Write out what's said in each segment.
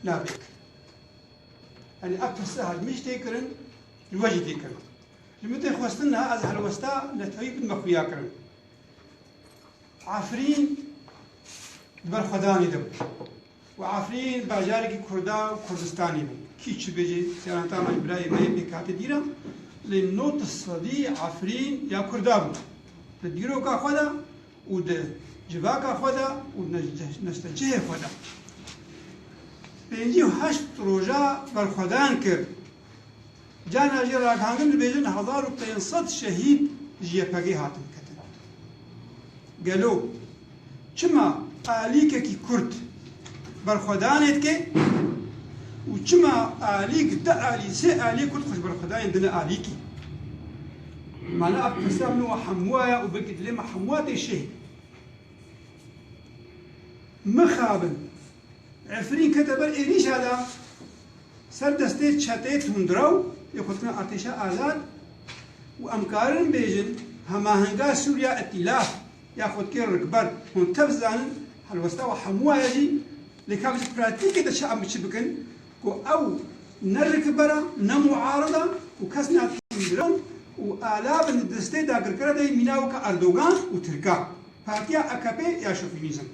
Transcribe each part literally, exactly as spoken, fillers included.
nabêk. Yanî ev pirse her min jî tê kirin, li we jî tê kirin. Ji min tê xwestin niha ez helwesta netewî bidime xuya kirin. Efrîn di berxwedanê de bû. Û Efrîn bajarekî Kurda û Kurdistanê bû. Kî çi bêje, siyaseta me ji birayê me yê pêkhatî dîr e, lê nod sedî Efrîn ya Kurda bû. Di dîroka xwe de û di civaka xwe de û ne-, neştecihê xwe de. Pêncî û heşt roja berxwedan kir. Carna jî ragihandin dibêjin hezar û pênc sed şehîd ji Y P G hatin ketin. Gelo çima alîkekî Kurd berxwedanê dike û çima alîk, du alî, sê alî Kurd xwe ji berxwedanê dine alîkî? Mana ev pirsa min û hemû aya û belkî dilê me hemû tê şeh. Mixabin Efrîn kete ber êrîşa de ser destê çeteyê tundrew yê xwe dikin artêşa azad û em karin bêjin hemahenga Sûriya, îtîlaf ya xwe dikê rikber, hûn tev zanin helwesta we hemû aya jî, lê ka ji pratîkê de çi em çi bikin ku ew ne rikber e, ne muarida û kes ne tundrew û ala bin destê dagirkera de mîna weke Erdogan û Tirka, partiya A K P ya şofînîzm.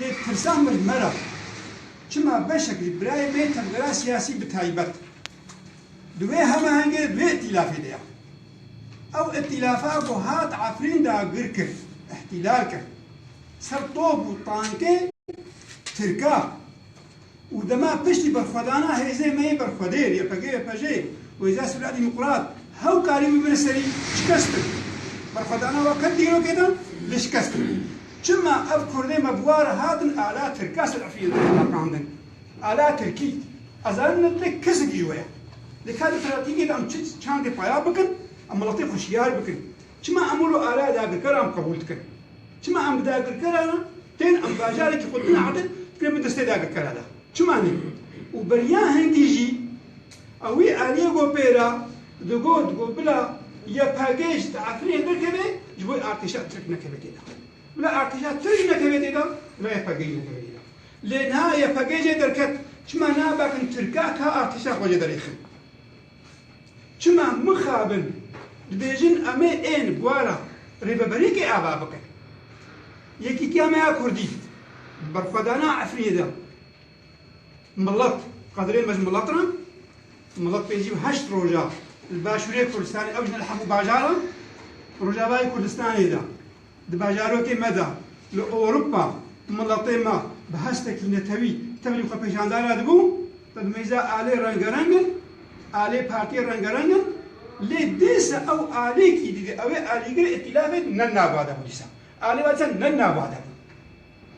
Lê pirsa min ji me re, çima beşek ji birayê me yê tevgera siyasî bi taybet di wê hemahengê, di wê îtîlafê de ye? Ew îtîlafa ku hat Efrîn dagir kir, îhtîlal kir, ser top û tankê Tirka û dema piştî berxwedana hêzê me yê berxwedêr, Y P G, Y P J û Hêza Sûriya Demokrat, hew karî bibin serî şikestin. Berxwedana we ket dîrokê de lê şikestin. Çima ev Kurdê me bi wa re hatin ala Tirka ser Efrînê de teqandin? Ala Tirkî. Ez zanim ne dilê kesekî ji we ye. Lê ka di pratîkê de em çi çandê paya bikin, em miletê xwe şiyar bikin. Çima em wilo ala dagirkera em qebûl dikin? Çima em bi dagirkera re tên em bajarekî xwe dine erdê, dikin bi destê dagirkera de? Çima ne? Û beriya hingî jî ew wî aliyê got pê re, digot, got bila Y P G ji Efrînê derkeve, ji bo artêşa Tirk nekeve tê de. Bila artêşa Tirk jî nekeve tê de, bila Y P G jî nekeve tê de. Lê niha Y P G jê derket, çima nabakin Tirka ka artêşa xwe jê derêxin? Çima mixabin dibêjin em ê ên bi wa re rêveberîkê ava bikin? Yekîtiya me ya Kurdî, berxwedana Efrînê de, milet, qedrê me ji milet re, milet pêncî û heşt roja li Başûrê Kurdistanê, ew jî ne li hemû bajara Rojavayê Kurdistanê de, di bajarokê me de, li Ewropa, miletê me bi hestekî netewî tevlî xwe pêşandara dibû, te dimeyza alê rengereng in, alê partiyê rengereng in, lê dîsa ew alîkî dî, ew ê alîgirê îtîlafê ne nava de bû dîsa. Alê we dîsa ne nava de bû.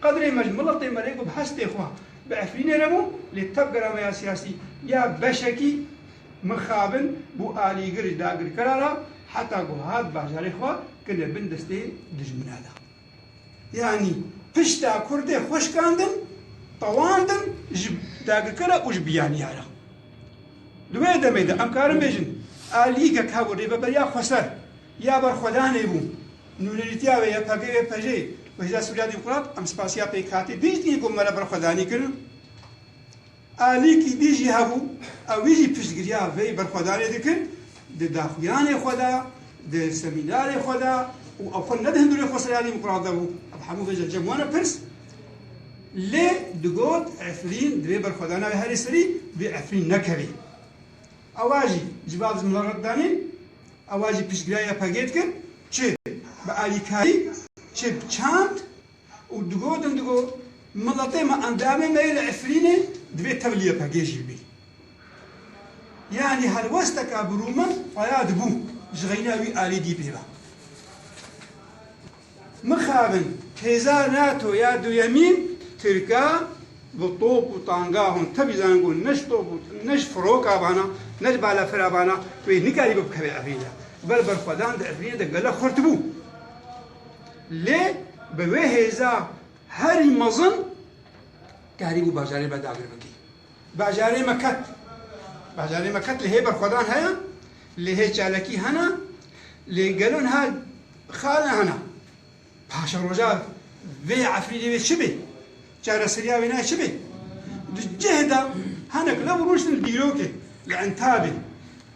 Qedrê me ji miletê me rê ku bi hestê xwe bi Efrînê re bû, lê tevgera me ya siyasî ya beşekî mixabin bû alîgir ji dagirkera re, heta ku hat bajarê xwe kirine bin destê dijmina de. Yanî pişta Kurdê xwe şikandin, tewandin ji dagirkera û ji biyaniya re. Di wê demê de em karin bêjin, alîgek hebû rêveberiya xweser ya berxwedanê bû. Nûnerîtiya wê Y P G, Y P J û Hêza Sûriya Demokrat, em spasiya pêkhatî dî jî dikin ku me re berxwedanî kirin. Alîkî dî jî hebû, ew wî jî piştgiriya vê berxwedanê dikir, di daxuyanê xwe de, di semînarê xwe de û ew xwe ne di hundirê xwe Sûriya Demokrat de bû. Ev hemû vêca cem wan e pirs. Lê digot Efrîn di vê berxwedana wê herê serî, vê Efrîn nekevê. Ewa jî civak ji milet re didanîn, ewa jî piştgiriya Y P G dikin, çi bi alîkarî, çi bi çand û digotin, digot, miletê me, endamê me yê li Efrînê divê tevlî Y P G jî bibî. Yanî helwesteka bi rûmet paya dibû, ji xeyna wî alî dî pê ve. Mixabin hêza NATO ya duyemîn Tirka bi top û tanga hûn tevî zanin ku ne ji top û ne ji firoka vana, ne ji balafira vana, wê nikarî bikeve Efrînê. Ber berxwedan di Efrînê de gele xurt bû. Lê bi wê hêza herî mezin karîbû bajarê me dagir bikî. Bajarê me ket. Bajarê me ket, lê hê berxwedan heye, lê hê çalakî hene, lê gelo niha xale hene. Paşeroja vê Efrînê wê çi bê? Çareseriya wê nayê çi bê? Di cih de Nek lev rûştin dîrokê, li entabê.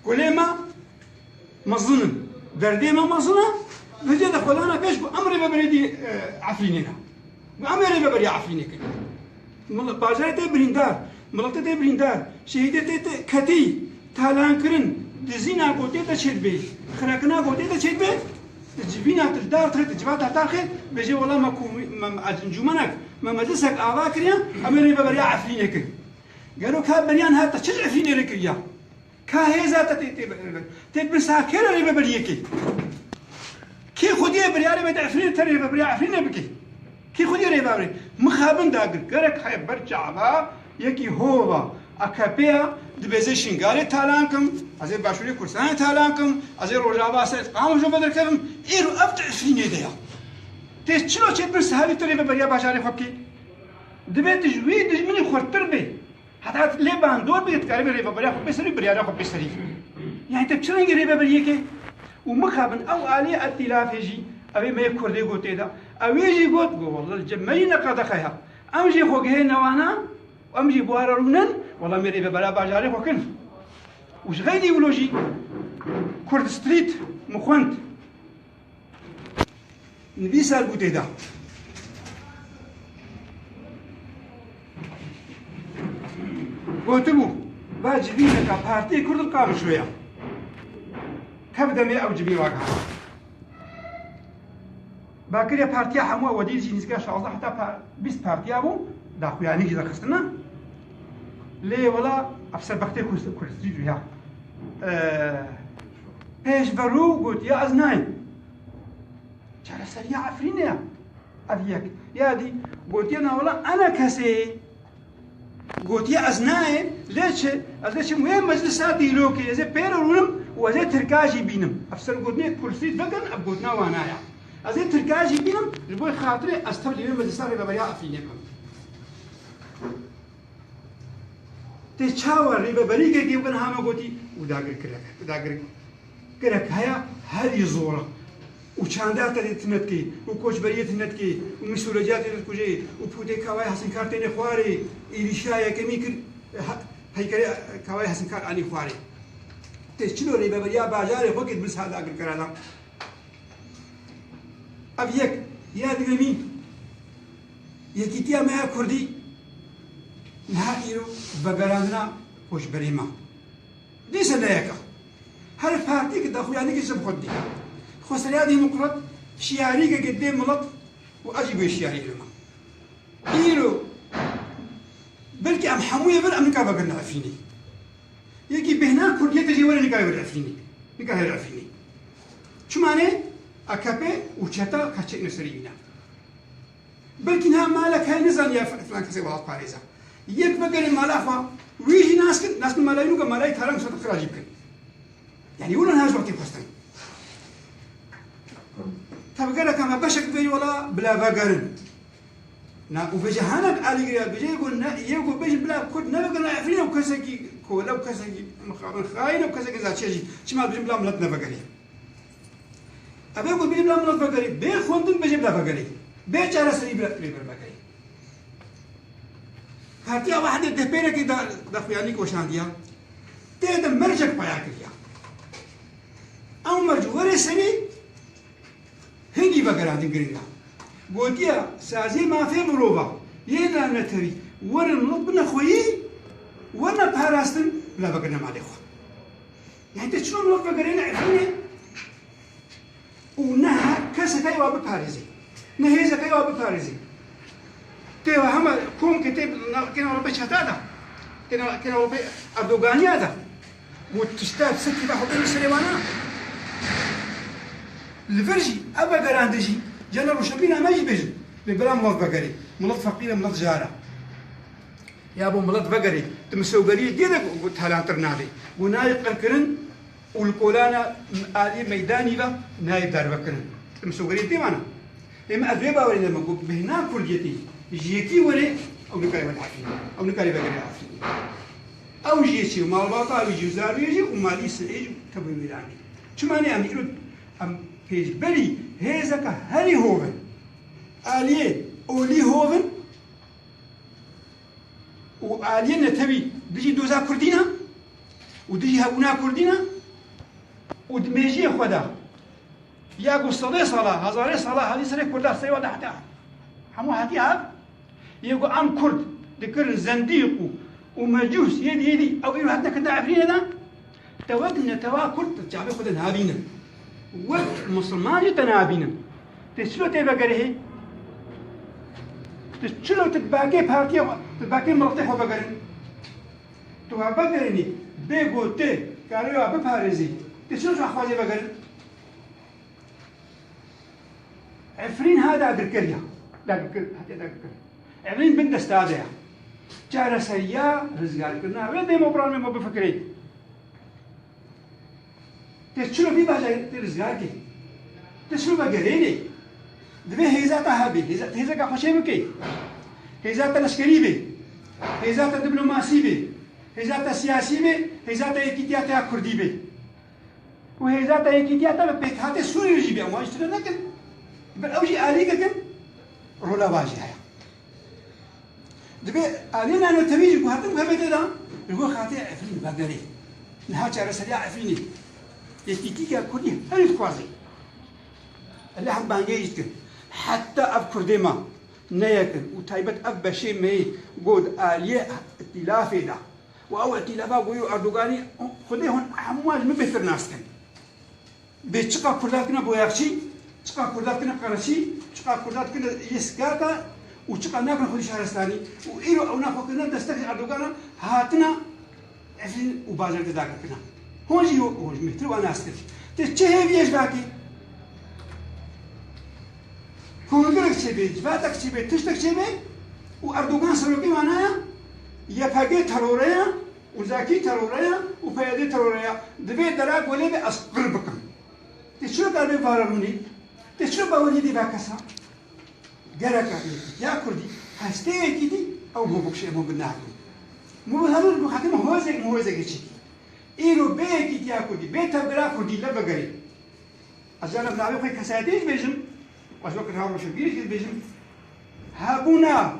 Kulê me mezin in. Derdê me mezin e, vêcê de xwedana pêş ku em rêveberê dî, e, Efrînê ne. Ku em ê rêveberiya Efrînê kin. Mil-, bajarê tê birîndar, miletê tê birîndar, şehîdê tê, tê ketî, talankirin, dizîna ku tê de çêdibê, xirekina ku tê de çêdibê, tu civîna tu li dar tixê, tu civata dar xê, bêjê wela me ku-, me, me encûmenek, me meclisek ava kiriye, em ê rêveberiya Efrînê kin. Gelo ka beriyan hat te çi ji Efrînê re kiriya? Ka hêza te tê, tê, tê, tê bi sa kê re rêveberiyê kê? Kê xwediyê biryarê bide Efrînê te rêveberiya Efrînê bikê? Kê xwediyê rêveberê? Mixabin dagir. Gerek heye ber çava yekî hova A K P ya dibêze Şingalê talan kim, ez ê Başûrê Kurdistanê talan kim, ez ê Rojava ser Qamişlo vedirkevim. Îro ev di Efrînê de ya. Tê çilo çêdibin sahabî tu rêveberiya bajarê xwe bikê? Divê tu ji wî dijminî xurttir bê. Heta lê bandor bê, dikarî rêveberiya xwe pê serî, biryara xwe pê serî. Yani te çi rengî rêveberiyê ke? Û mixabin ew aliyê îtîlafê jî, ew ê me yê Kurdê got tê de. Ew ê jî got, got, "Welle li cem me jî ne qedexe ya." Em jî xwe gihê newana, em jî bi wara rûnin, welle me rêvebera bajarê xwe kin. Û ji xeynî wilo jî Kurd Street min xwend. Nivîsar bû tê de. Gotibû, va civîneka Partiyê Kurd li Qamişloya. Tev demê ew civîn ragiha. Bakiriya partiya hemû wedî jî nîzika şazdeh heta pa-, bîst partiya bû, daxuyanî jî derxistina. Lê wela ev serbextê Kurd-, Kurd Street ya. Ee, pêş ve rû gotiya ez nayêm. Çareseriya Efrînê ya. Ev yek. Ya dî gotiye na wela ena kesê. Gotiye ez nayêm, lê çi? Ez ê çim wê meclisa dîlokê, ez ê pê re rûnim û ez ê Tirka jî bînim. Ev ser gotinê Kurd Street vekin, ev gotina wana ya. Ez ê Tirka jî bînim, ji bo xatirê ez tev li wê meclisa rêveberiya Efrînê bim. Tê çawa rêveberî kekê bikin hame gotî û dagir kirek, dagir Gerek heye herî zor e. Û çanda te tune dikê, û koçberiyê tune dikê, û mîsolojiyatê te dikujê, û pûtê kawayê Hesinkar têne xwarê, êrîşa yekemî kir, he-, peykerê kawayê Hesinkar anî xwarê. Tê çilo rêveberiya bajarê xwe kê di bin saet agirkera de. Ev yek, ya duyemî, yekîtiya me ya Kurdî, niha îro vegerandina koçberê me. Dîse ne yek e. Her partiyeke daxuyanîkê ji xwe didî. Xweseriya demokrat şiyarîkeke dê milet û ez jî bê şiyarî li me. Îro belkî em hemûyê vir em nika vegerine Efrînê. Yekî bêhna kurdiyetê jî were nika vir Efrînê. Nika her Efrînê. Çima ne? A K P û çeta ka çekne serî wî ne. Belkî niha malek heye nizaniya f-, filan kesê welatparêz e. Yek vegerê mala xwe, wî jî nas kin, nas kin mala wî nûke mala wî talan sota xira jî bikin. Yani wilo niha ji wextê xwestin. Tabi gereka me beşek vê wela bila vegerin. Na û vêce hanek alîgiriya bêje ku ne, yê ku bêjin bila Kurd nevegerine Efrîn ew kesekî kole û kesekî mixabin xayîn ew kesekî zaçe jî. Çima bêjin bila milet nevegerî? Ev ê ku bêjin bila milet vegerî, bê xwendin bêjin bila vegerî. Bê çareserî bila rêber vegerî. Partiya Wehdê dehpêrekê da, daxuyanî weşandiya. Tê de mercek paya kiriya. Ew merc were serî hingî vegerandin giring e. Gotiye, saziyê mafê mirova yê navnetewî werin milet bine xweyî, werine parastin bila vegirine malê xwe. Yani tê çilo milet vegerêne Efrînê û ne he-, kesek heye wa biparêzê. Ne hêzek heye wa biparêzê. Tê wa hema kom ke tê na-, kêna Ewropê çeta da. Kêna, kêna Ewropê Erdoganiya da. Û tişta ser kêfa xwe bêne serê wana. Li vir jî, ev vegerandin jî, cana rûşebîna me jî bêjin. Lê bila milet vegerê. Milet feqîr e, milet jar e. Ya bo milet vegerê, tu misogeriyê dê de gu-, gu-, talantir nabê. Gu nayê qirkirin û li kolana aliyê meydanî ve nayê dervekirin. Tu misogeriyê dê wana. Ê me ez wê bawerî de me got bêhna kurdiyetê ji yekî were ew nikarê were Efrînê. Ew nikarê vegerê Efrînê. Ew jî yê çi malbata wî jî û zarûyê jî û malî sirê jî tevî wîranê. Çima ne em îro em pêşberî hêzeke herî hovin. Aliyê olî hovin. Û Û aliyê netewî dijî doza Kurdî ne û dijî hebûna Kurdî ne û di mêjiyê xwe de ya ku sedê sala, hezarê sala hatî serê Kurda, serê wan de heta hemû hatî hev, yê ku em Kurd dikirin zendîq û, û mecûs, yê dî, yê dî, ew îro hatine kirine Efrînê de, te wek netewa Kurd tu çavê xwe de nabînin. Wek misilman jî te nabînin. Tê çilo tê vegerihê? Tu çilo tu dibakê partiya xwe, tu dibakê miletê xwe vegerin? Tu wa vegerînî, bê ku tê karê wa biparêzî. Tê çilo tu axwazê vegerin? Efrîn ha dagirkeriya. Dagirker, hatiye dagirker. Efrîn bin desta de ya. Çareseriya rizgarkirina wê dê me biran me bifikirê. Tê çilo vî bajarê tê rizgar kê? Tê çilo vegerênê? Divê hêza te hebê, hêza, hêzeka xwe çê bikê. Hêza te leşkerî bê. Hêza te diplomasî bê. Hêza te siyasî bê. Hêza te yekîtiya te ya kurdî bê. Û hêza te yekîtiya te bi pêkhatê Sûriyê jî bê. Em wan ji tune nekin. Ber ew jî alî dikin. Rola va jî heye. Divê aliyê netewî jî ku hatin ku hebe tê de, ji bo xatirê Efrîn vegerê. Niha çareseriya Efrînê, yekîtîka Kurdî herî dixwazê. Ele hem bangê jî dikin. Heta ev Kurdê me neyekin û taybet ev beşê me yê ku di aliyê îtîlafê de û ew îtîlafa ku yê Erdoganî, Xwedê hûn hemû wan ji min bêhtir nas dikin. Bê çiqa Kurda dikine boyaxçî, çiqa Kurda dikine qereçî, çiqa Kurda dikine yê skarta û çiqa nakine xwedî şaristanî û îro ewna xwe kirine destek ji Erdogana, hatine Efrîn û bajarê dagirkirine. Hûn jî, hûn ji mêhtir wan nas kir. Tê çi hêviyê ji dakê? Kongirek çêbê, civatek çêbê, tiştek çêbê û Erdogan serokê wan heye, Y P G terore ye, Û Zekî terore ye û P Y D terore ye. Divê dera golê be ez qir bikim. Tê çilo derdê varerûnî? Tê çilo baweriyê dê vekesa? Gereka yekîtiya Kurdî, hestê yekîtî, ew mobik şê mobik nakin. Mobik hemû bi xatir me hozek, hozekê çêkî. Îro bê yekîtiya Kurdî, bê tevgera Kurdî le vegerê. Ez jana bi navê xwe kesayetê jî bêjim, ez wek Reha Roşnbîrê jî bêjim, hebûna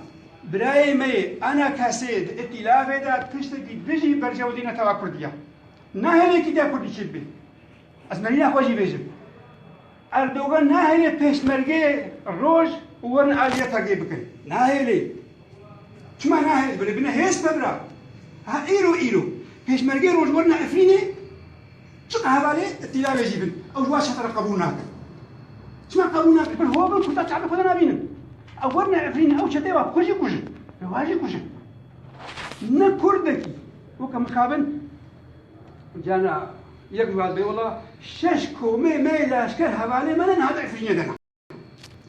birayê me yê ena kesê di îtîlafê de tiştekî dijî berjewendî netewa Kurdî ye. Nahêle yekîtiya Kurdî çêbibe. Ez nerîna xwe jî bêjim. Erdogan nahêle pêşmergê roj û werin aliyê Y P G bikin. Nahêle. Çima nahêle? Belê bine hêz be bira. Ha îro, îro pêşmergê roj werine Efrînê, çiqa hevalê îtîlafê jî bin, ew ji wan çete re qebûl nakin. Çima qebûl nakin? Bin ho bin, Kurda çavê xwe de nabînin. Ew werine Efrînê, ew çeteyê wa bikujî kujin. Rêwa jî kujin. Ne Kurdekî, weke mixabin, cana yek ji wan bê, wela şeş komê me yê leşker hevalê me ne niha di Efrînê de ne.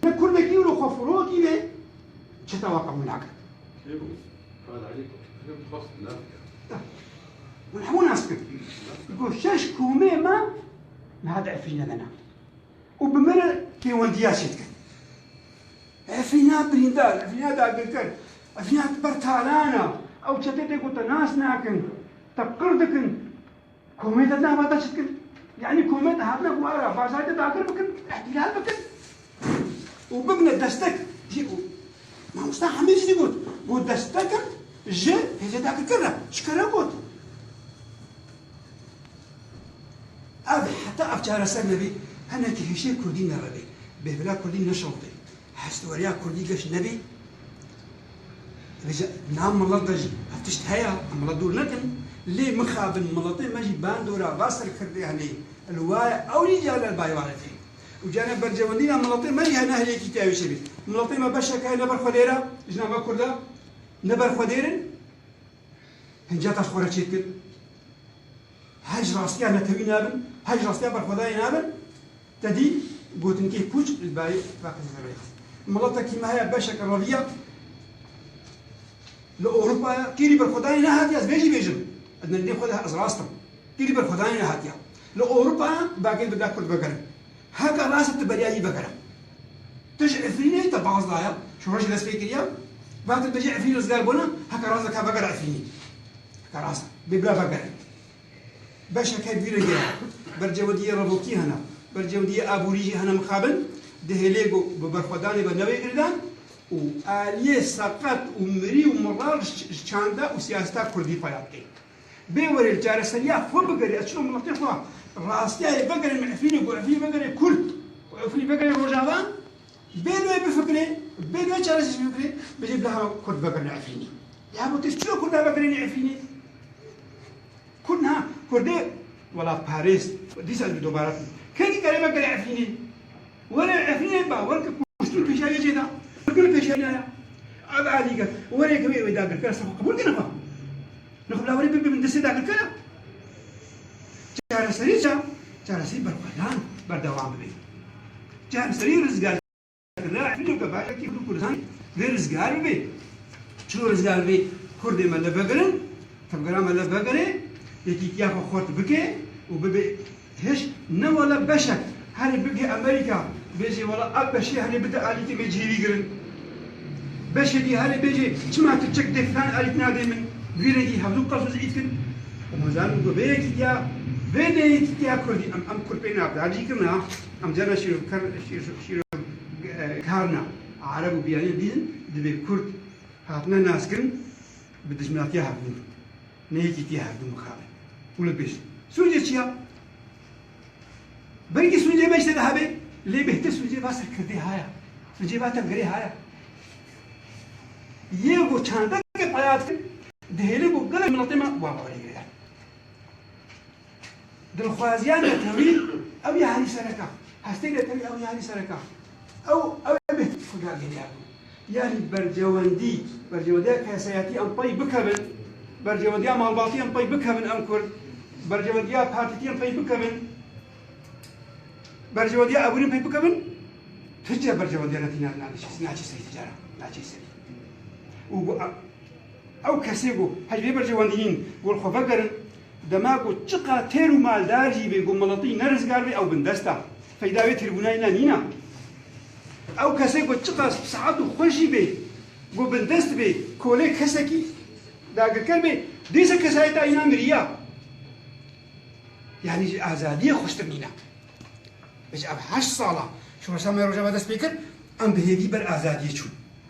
Ne Kurdekî wilo xwe firokî be, çeta wa qebûl nake. Hûn hemû nas dikin. Got şeş komê me niha di Efrînê de ne. Û bi me re pêwendiya çêdikin. Efrîna birîndar, Efrîna dagirker, Efrîna ber talan e. Ew çetê tê ku te nas nakin, te qir dikin. Komê te nava te çi dikin? Yanî komê te hatine ku ara bajarê te dagir bikin, îhtîlal bikin û bibine destek jî û mamosta Hemîd jî got, got destekin ji hêzê dagirker re, ji kere got. Ev heta ev çareser nebî, hinekî hişê Kurdî nerevê, bêvila Kurdî neşewitê. Hestweriya Kurdî geş nebî, vêca nav milet de jî ev tişt heye, em milet dûr nekin, lê mixabin miletê me jî bandora va serkirdê henê, li wa ye, ew jî carna li bayê wan tê. Û carna berjewendîna miletê me jî hene, hê yekîtiya wê çêbî. Miletê me beşek heye ne berxwedêr e, ji nava Kurda ne berxwedêr in. Hinceta ji xwe re çêdikin. Her ji rastiya netewî nabin, her ji rastiya berxwedayê nabin. Te dî gotinkê pûç li bayê vaqizê de bêt. Miletekî me heye beşeke reviya li Ewropaya, kêrî berxwedayê nehatiye, ez vê jî bêjim. Ez nerdê xwe de ez rast im. Kêrî berxwedayê nehatiye. Li Ewropaya bagê bi da Kurd vegerin. Heke rast e tu beriya yî vegere. Tu ji Efrînê te baz daye, şoreşê dest pê kiriye, vaqtê tu bêjî Efrîn rizgar bûne, heke rast e ka vegere Efrînê. Heke rast e, bê bila vegere. Beşek heye vî rengê ye. Bercewendiyê revokî hene. Bercewendiyê aborî jî hene mixabin. Dihêlê ku bi berxwedanê ve newê girdan, û aliyê seqet û mirî û mirar ji, ji çanda û siyaseta kurdî peya dike. Bê were li çareseriya xwe bigere, ez çûme miletê xwe, rastiya yê vegerin Efrînê, ku Efrînê vegere Kurd, ku Efrînê vegere Rojava, bê li wê bifikire, bê li wê çareseriya bifikire, bêje bila kurd vegerin Efrînê. Ya bo tu çira kurda vegerînî Efrînê? Kurd niha, kurdê welatparêz, dîsa ez bi dobara dikim. Kengî kare vegere Efrînê. Were Efrînê ba, were ke kuştin pêşiya yê cê da. Kurdin pêşiya yê ya. Ev alî ke, were ke wê, wê dagirker, sefo qebûl kene xwe. Nixwe bila were bibe bin destê dagirkera. Çareserî ça, çareserî berxwedan berdewam bibe. Çareserî rizgar. Rehmî ke baş e kî Kurd û Kurdistan vê rizgar bibe. Çilo rizgar bibe? Kurdê me li vegirin, tevgera me li vegire, yekîtiya xwe xurt bike û bibe hiş, ne wele beşek herê bigihê Amerîka, bêje wele ev beşê herê bide alîkê me cihê wî girin. Beşê dî herê bêje çima tu çek dê filan alîk nadê min, vî rengî hevdû qels û zîd kin. Û me zanin ku vê yekîtiya, vê neyekîtiya Kurdî em, em Kurd pê navdar jî kirina. Em carna şîrokar, şîr-, şîro-, e, karna Ereb û bîranî dîn dibê Kurd hatine naskirin bi dijminatiya hevdû. Neyekîtiya hevdû mixabin. Û li bêj. Sûcê çi ya? Belkî sûcê me işte daha bê, lê bêhtir sûcê va serkirdê haya. Sûcê va tevgerê haya. Yê ku çandeke peya dikin, dihêlin ku gelek miletê me wa bawerê girêdan. Dilxwaziya netewî, ew ya herî sereka. Hestê netewî, ew ya herî sereka. Ew, ew ê bêhtir xwe gel geriya ku. Yanî bercewendî, bercewendiya kesayetî em pey bikevin, bercewendiya malbatî em pey bikevin em Kurd, bercewendiya partîtî em pey bikevin, bercewendiya ebûnî pey bikevin, tu çi bercewendiya netî na-, naçî, naçî serî ticara, naçî serî. Û gu-, Ew kesê ku hej vê berjewendî nîn, ku li xwe vegerin, dema ku çiqa têr û maldar jî bê, ku miletî ne rizgar bê, ew bindest e. Feyda wê têrbûna îna nîn e. Ew kesê ku çiqa saet û xweş jî bê, ku bindest bê, kolê kesekî dagirker bê, dîsa kesayeta îna miriya. Yanî ji azadiyê xweştir nîne. Ji ev heşt sala şoreşa me Rojava dest pê kir, em bi hêvî ber azadiyê çûn.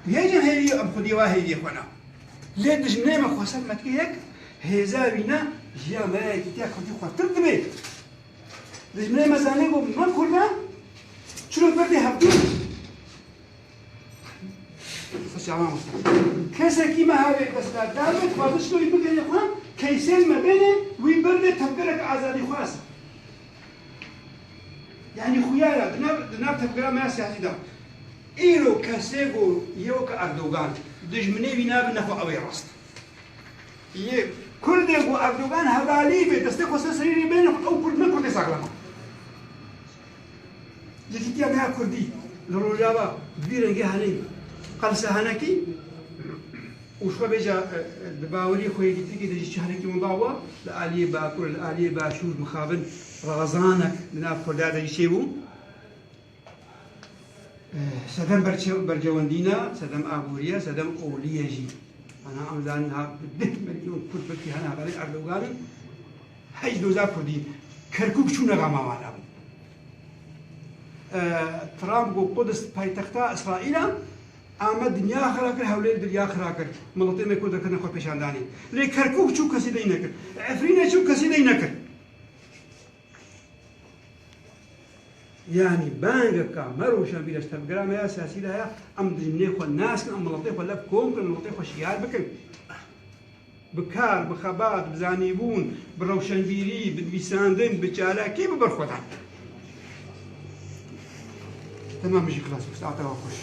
Yê cem hêvî em xwedî wa hêviyê xwe ne. Lê dijminê me xweser me dike yek, hêza wî ne, jiya me ya yekîtiya Kurdî xwetir dibe. Dijminê me zanê ku me Kurda çilo berdê hevdû. Kesekî me hebe destdar be, dixwaze şino wî bigere xwe, keysên me bêne, wî berde tevgerek azadîxwaz. Yanî xuya ya, di nav, di nav tevgera me ya siyasî de. Îro kesê ku yê weke Erdogan, dijminê wî nabe nexwe ew ê rast. Yê Kurdê ku Erdogan hevalî be, destê xwe ser serî rê bêne, ew Kurd ne Kurdê saxlem e. Yekîtiya me ya Kurdî li Rojava bi vî rengê hene qelse henekî û ji xwe bêje, e, e, di bawerî xwe yekîtirkî de jî çi henekî wenda wa li aliyê Bakur, li aliyê Başûr mixabin razanek di nav Kurda de jî çêbû. Eh, sedem berçe-, bercewendî ne, sedem aborî ye, sedem olî ye jî. Ana em zanin ha bi deh milyon Kurd belkî hene hevalên Erdogan in. Hej doza Kurdî. Kerkûk çû nexama wan hebû. Eh, Trump got Qudus paytexta Îsraîl e, em dinya xira kir, Hewlêr dinya xira kir. Miletê me Kurd dikirine xwe pêşandanê. Lê Kerkûk çû kesî dey nekir. Efrîne çû kesî dey nekir. Yanî bangeka me roşenbîr e, ji tevgera me ya siyasî de heye, em dijminê xwe nas kin, em miletê xwe lev kom kin, miletê xwe şiyar bikin. Bi kar, bi xebat, bi zanîbûn, bi rewşenbîrî, bi nivîsandin, bi çalakî, bi berxwedan. Temam, min jî xilas bû, saeta we xweş.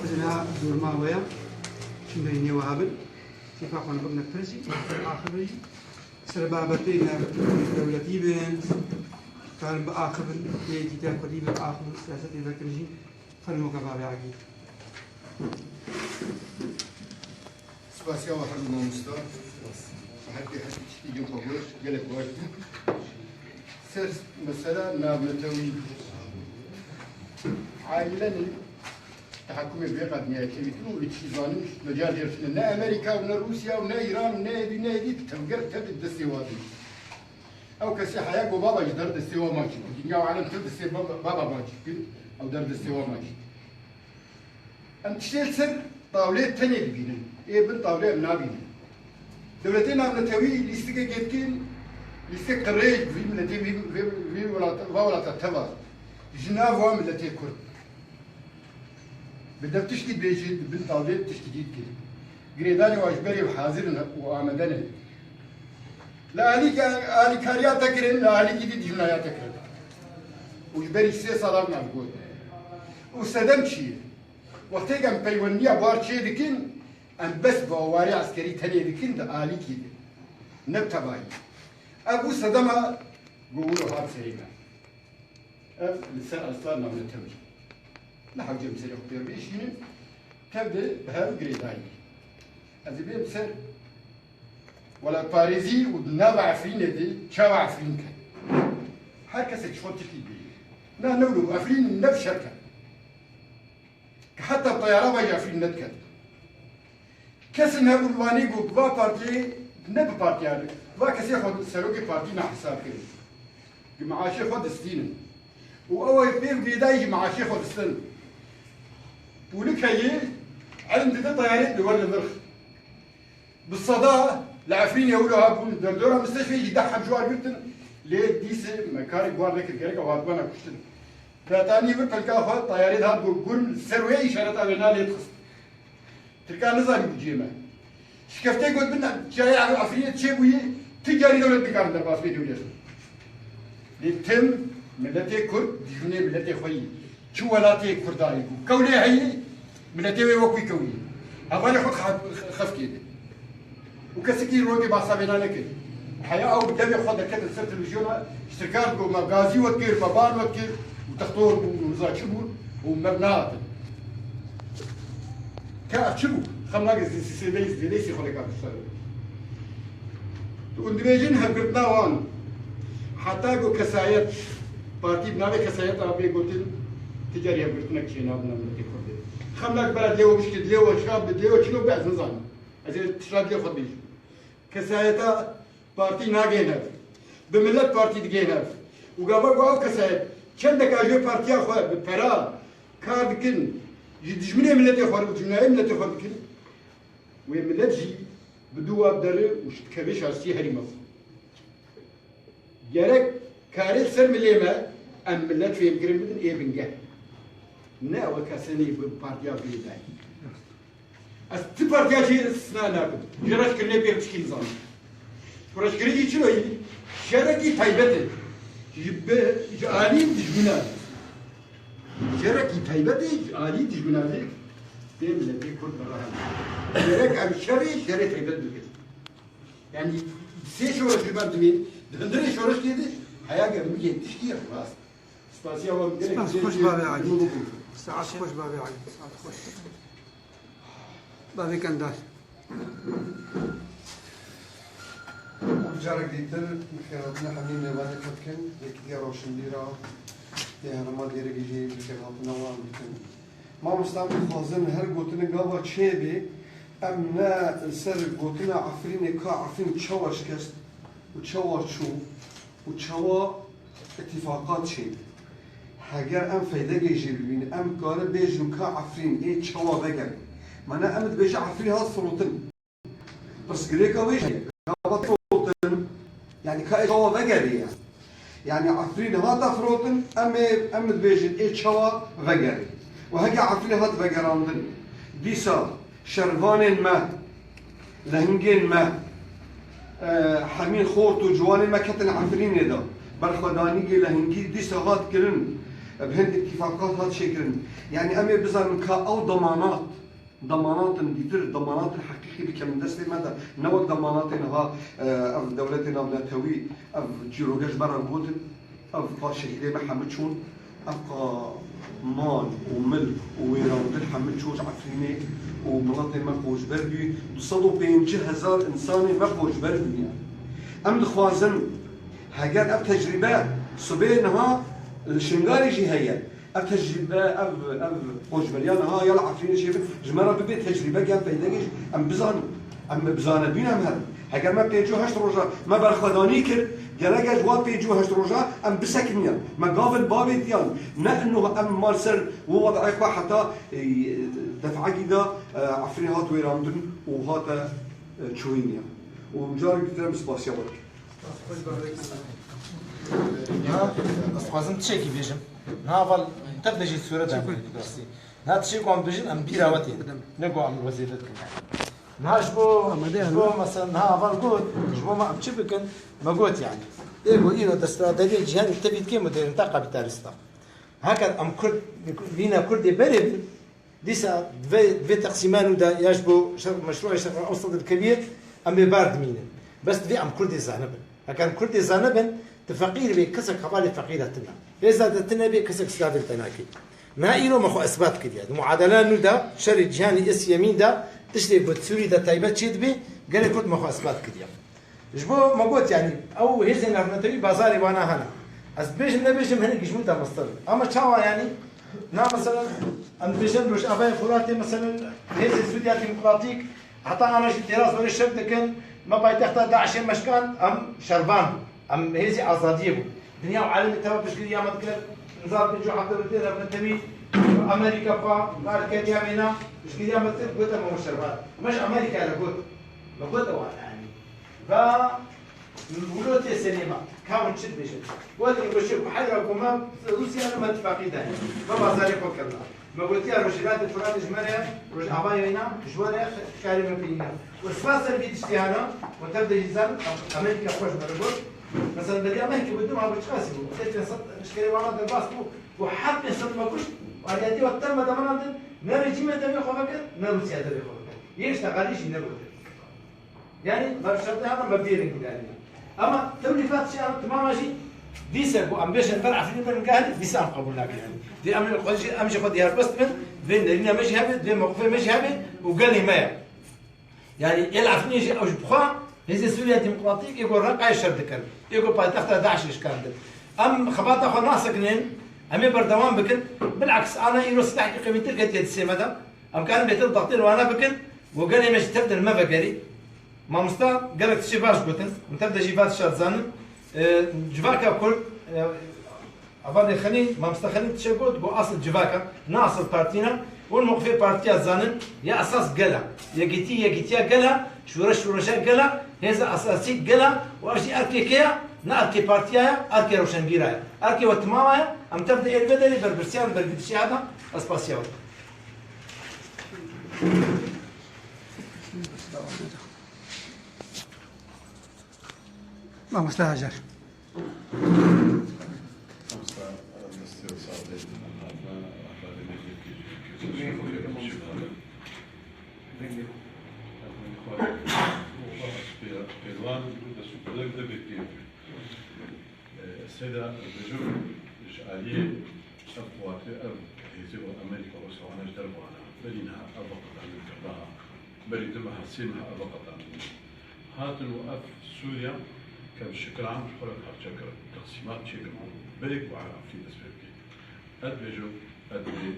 Ez ê niha dorma we ya, çim berî nê we hebin, kêfa xwe ne bibine pirsî, axivin jî. Ser babetê navdewletî bin, karin biaxivin, yê dîtiya kurdî biaxivin, siyasetê vekin jî, fermoka bavê Agî. Spasiya we hemû mamosta. Her kê her tiştî cem xwe got, gelek baş bû. Ser mesela navnetewî. Aîlenî Tehakumê vê qedniyayê tevîtin û li tiştî zanin mecal dêrtine. Ne Amerîka û ne Rûsya û ne Îran û ne êdî ne êdî tevger tev destê wa dî. Ew kesê heya ku baba ji der destê wa ma çî. Dinya û alem tev destê baba, baba ma çî kir. Ew der destê wa ma çî. Em tiştê li ser tawlê tenê dibînin. Ê bin tawlê em nabînin. Dewletê navnetewî lîstikekê dikin, lîstik qirêj bi vî miletê, vî, vî, vî welata, va welata teva. Ji nav wa miletê Kurd. Bi dev tiştî dibêjin, bi bin tawlê tiştî dî dikin. Girêdanê wa ji berê hazir in û amade ne. Li alî-, alîkariya te kirin, li alîkî dî dijminariya te kirin. Û ji berî sê salan me got. Û sedem çi ye? Wextê em peywendiya bar çê dikin, em bes bawarê eskerî tenê dikin di alîkî de. Ne bi tevayî. Ev bû sedema ku wilo hat serê me. Ev li ser eslan navnetewî. Li hewce em serê xwe pê bêşînin, tev de bi hev girêdayî. Ez ê bêm ser welatparêzî û di nava Efrînê de çawa Efrîn ket. Her kesek ji xwe tiştî dibêje. Na newro Efrîn ne bi şer ket. Ki heta teyara ve jî Efrîn nediket. Kesên hebûn wanî ku bi va partiyê ne bi partiya, va kesê xwe serokê partî nahesab kirin. Ki meaşê xwe distînin. Û ew ê pê girêdayî jî meaşê xwe distin. Pûlik heye, elm dide teyarê diwer li vir. Bi seda li Efrînê wilo hebûn, derdora misteshfê jî deh heb ji wan girtin, lê dîsê me karê guar nekir, gerek ew hatibana kuştin. Betanî vir pelka xwe tayarê dihat got, gurm li ser wê îşareta wê nalê dixist. Tirkan nizanî bû cihê me. Şikeftê got bin çiyayê Efrînê çêbûyî, tu carî dewlet nikarin derbas bê dewlet. Lê tim miletê Kurd dijminê miletê xwe yî. Çi welatê Kurda yî ku kew lê heyî, miletê wê wekî kew yî. Hevalê xwe xe-, xefkê de. Û kesekî rokê behsa vêna nekir. Heya ew bi devê xwe derket li ser televîzyona, ji tirkan digot, me gazî we dikir, me ban we dikir, û textor bûn, û niza çi bûn, û me bi nehatin. Ka ev çi bû? Xem nake zê-, zê-, zêdeyî, zêdeyî sê xwe lê ka ser. Hûn dibêjin hevgirtina wan. Heta ku kesayet, partî bi navê kesayeta bê gotin, ti carî hevgirtinek çênabin miletê Kurdê. Xem nake bera dilê we bişkit, dilê we şa bi, dilê we çilo be ez nizanim. Ez ê tişta dilê xwe dibêjim. Kesayeta partî nagên hev. Bi milet partî digên hev. Û gava ku ew kesayet çendeka ji wê partiya xwe bi pera kar dikin, ji dijminê miletê xwe û cunayê miletê xwe dikin, wê milet jî bi dû wa deri û dikeve şaştiyê herî mezin. Gerek karê li ser milê me, em milet fêmkirin bidin ê bingeh. Ne ew kesenê bi partiya girêdayî. Ez ti partiya jî istisna nakim. Ji reşkirinê pê piçkî nizanim. Reşkirin jî çilo yî? Şerekî taybet e. Ji be-, ji alî dijmina. Şerekî taybet e, ji alî dijmina vê. Tê miletê Kurd berahem. Gerek em şerê, şerê taybet bikin. Yani sê şoreş ji ber dimê, di hundirê şoreşkê de, heya gel bigê tişkî rast. Spasiya wan gerek Spas xweş bavê Elî. Saet xweş bavê Elî. Saet xweş. Bavê Kendar. Carek dîtir, bi xêr hatina hemî mêvanê xwe dikin, yekîtiya Roşinbîra, tê herêma Dêrikê jî bi xêr hatina wan dikin. Mamosta, em dixwazin her gotinek gava çêbê, em ne li ser gotina Efrînê ka Efrîn çawa şikest û çawa çû û çawa îtîfaqat çêbî. Heger em feydegê jê bibînin, em karin bêjin ka Efrîn ê çawa vegerî. Mane em dibêjin Efrîn hat firotin. Pirsgirêka wê jî heye. Ka firotin, yani ka ê çawa vegerî ya. Yani Efrîn hate firotin, em ê, em dibêjin ê çawa vegerî. Û heke Efrîn hat vegerandin, dîsa şervanên me, lehingên me, e, hemî xort û ciwanên me ketin Efrînê de. Berxwedanîgê lehingî dîsa hat kirin, bi hin îtîfaqat hat çêkirin. Yani em ê bizanin ka ew demanat, demanat in dîtir, demanat in heqîqî dikenin destê me de. Ne wek demanatê niha, e, ev dewletê navnetewî, ev çîroge ji me re gotin. Ev ka şehîdê me hemû çûn, ev ka mal û milk û wêrandin hemû çû ji Efrînê û miletê me qoçber bû. Du sed û pêncî hezar însanê me qoçber bûne. Em dixwazin, heger ev tecrîbe sibê niha li Şingalê jî heye, ev tecrîbe, ev, ev qoçberiya niha ya li Efrînê çêbin, ji me re bibe tecrîbe, em feydegê jî em bizanin. Em bi zanebûn em herin. Heger me pêncî û heşt roja me berxwedanî kir, gerek e ji wan pêncî û heşt roja em bisekiniyan. Me gavin bavê diyan. Ne ino em mar ser wi wed'ê xwe heta, e, def'ekî de, e, Efrîn hat wêrandin û hate, e, çûyîniyan. Û carek din em spasiya we dikin. Ha, ez dixwazim tiştekî bêjim. Niha val tev de jî sûre de em rastî. Niha tiştê ku em bêjin, em bîra we tê. Ne ku em li we zêde dikin. Niha ji bo, ji bo mesela niha val got, ji bo me em çi bikin? Me got yani. Ê ku îro desthilatdariyê cîhanê tevî dike modernîta kapîtalîst e. Heger em Kurd, vîna Kurdê berê bin, dîsa divê, divê teqsîma nû de ya ji bo şer, meşrûa Şerq Ewsat Kebîr em ê bar dimînin. Bes divê em Kurdê zane bin. Heger em Kurdê zane bin, tu feqîr bî, kesek hevalê feqîra tune. Hêza te tune bê, kesek slavên te nakê. Niha îro me xwe isbat kiriye. Di muadela nû de, şerê cîhanê ê sêyemîn de, tiştê ku di Sûrî de taybet çêdibe, gelê Kurd me xwe isbat kiriye. Ji bo me got, yanî, ew hêzên navnetewî bazarê wana hene. Ez bêjim nebêjim, hinek ji min de mestir in. Ama çawa, yanî, na mesela, em dibêjin Rojavayê Furatê, mesela, hêzên Sûriya Demokratîk, heta ana jî têra zorê şer dikin, me paytexta DAIŞê meşkand, em şervan bûn. Em hêzê azadiyê bûn. Dinya û alemê teva piştgiriya me dikir. Nizam pêncî û heft de bi têra me temî Amerîka xwe, kar keriya wêna, piştgiriya me dikir, gote me şervan. Me ji Amerîka re got. Me got ewa, yanî. Va, wilo tê serê me. Ka hûn çi dibêjin? Gotin, goşê ku heyra ku me Rûsya li me tifaqî dayî. Me bazarê xwe kirina. Me gotiya Rojhilatê Firatê ji me re, Rojavayê wêna, ji we re karê me pênîna. Û spas ser vî tiştê hana, û tev de jî zanin, Amerîka xwe ji me re got. Mesela beriya me hikî bi du ma bi çiqasî bû? Sê pênc sed leşkerê wana derbas bû, û her pênc sed me kuşt, û aliyatî we tev me de min din, ne rejîmê devê xwe veke, ne Rûsya devê xwe veke. Yê ji teqalî jî negotin. Yanî, me şertê hana me bêrin gidanî. Ama tewlî vat şey, em timama jî dîse ku em bêjin ber Efrînê bin gehli, dîse em qebûl nakin. Yanî, dê em xwe jî, em jî xwe diyar best bin, vê nerîna me jî hebe, vê mewqifê me jî hebe û gelê me ye. Yanî, êl Efrînê jî ew ji bi xwe, Hêzên Sûriya Demokratîk ê ku reqayê şer dikin, ê ku paytexta DAIŞê şikandin. Em xebata xwe nasekinin, em ê berdewam bikin. Bilaks, ana îro silahekî qewîtir ketiye distê me de. Em karin bêtir dextên wana bikin, û gelê me jî tev de li me vegerî. Mamosta gelek tiştê baş gotin, min tev de jî va tişta dizanin. E, civaka Kurd, e, hevalê Xelîl, mamosta Xelîl tiştê got, got asil civaka, ne asil partî ne. Hûn mewqifê partiya dizanin, ya esas gel e. Yekîtî, yekîtiya gel e, şoreş, şoreşa gel e, hêza esasî gel e, û ev jî erkê kê ye? Ne erkê partiya ye, erkê rewşenbîra ye. Erkê we timama ye, em tev de ê li vê derê berpirsiyan bergitişê hata, ez spasiya we dikim. Mamoste Hacer. Pêvan, destû pêvan, destû pêvan, destû pêvan. Seyda, dibêjim, ji aliyê ev quwatê, ev hêzê û Amerîka û Rûsya wana ji derve wana. Berî niha ev veqetan li Kirdaha. Berî du meha, sê meha ev veqetan bûn. Hatin û ev Sûriya ke bi şikilan ji xwe re parçe kirin, teqsîmat çêkirin. Berê ku Efrîn dest pê bike. Ez dibêjim, ez dibê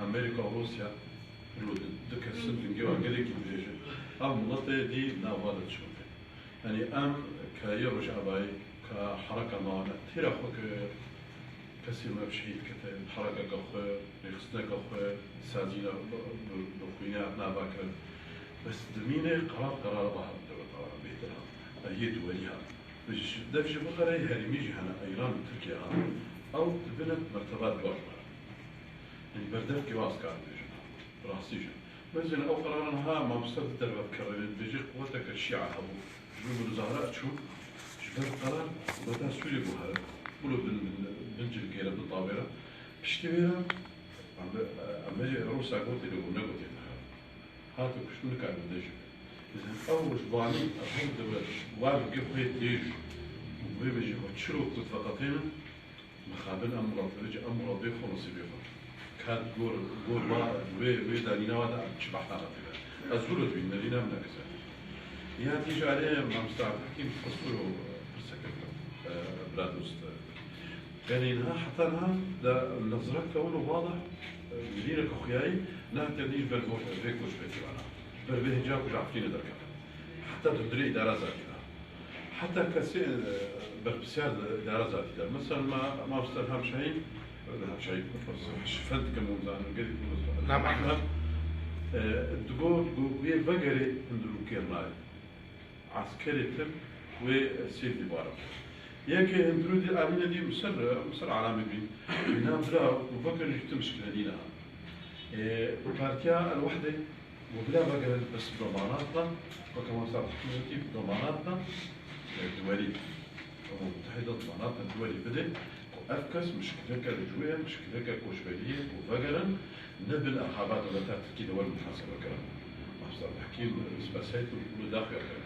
Amerîka û Rûsya, ro di, du kesin dingê wan gelekî dirêj e. Ev miletê dî nava de çi bike. Yanî em ke yê Rojavayê, ke hereka me wana têra xwe kir, kesê me bi şehîd kete, herekeke xwe, rêxistineke xwe, sazîna bi, bi, bi xwîna nava kir. Bes dimîne qerar, qerara baha bi dewleta wana bêhtir ha. Ev yê duwerî ha. Bi ji, dev ji vî qereyê herêmî jî hene, Îran û Tirkiye ha. Ew dibine merteba duwa ji me re. Yanî berdevkê wan ez karim bêjim ha. Bi rastî jî. Mezin ew qeraran ha, mamoste di derve dikerrînin, dibêje quweteke şîa hebû. Ji bo muzahara çû, ji ber qerar, quweta Sûriyê bû here. Wilo bin, bin, bin cilgê re, bin tavê re. Piştî vê re, em, em bêjê Rûsa gotê lê hûn negotê dihere. Hate kuştin, nikare bide jî. Mezin ew ji vanî, ev hûn dibe, wan gê xwe yê têj, û wê bêjî xwe çiro ku diveqetênin, Mixabin em milet vêce, em milet vê xwe nesîbê xwe. Kat gor, gor va, wê, wê danîna wa da çi behna hatî be. Ez wilo dibînim, nerîna min nekise. Ya dî jî alê Mamosta Hekîm qisûr û pirseke, e, bira dost. Yanî niha heta niha da nezrek kewin û wadih, e, milîreke xuyayî nehatiye dî ji ber vê koçberekî vana. Ji ber vê hêca ku ji Efrînê derkeve. Te di hundirê îdara zatî de. Heta kesê, e, berpirsiyar di îdara zatî de. Mesela ma, mamoste Hemşehî, Hemşehî, şifend dikim û zanim, gelî Tamam. Ehmed, e, digot, got, wê vegerê hundirokê nayê. Eskerê tim wê sêv dî barin. Yekê hundirû dî Emîne dî misir, misir alamê bî. Wî nav dira û vegerî ji tim şikilê nîne. E, Partiya El Wehde Û bila vegerin bes domanatna, weke Mamosta Hekîm wekî domanatna, e, duwerî. Umum Mutehîda domanatna duwerî bide, ku ev kes mişkileke li cû ye, mişkileke koçberiyê, ku vegerin, ne bin erhaba dewleta Tirkî de werin muhasebe kirin. Mamosta Hekîm, e, spesayet û li daxuya kirin.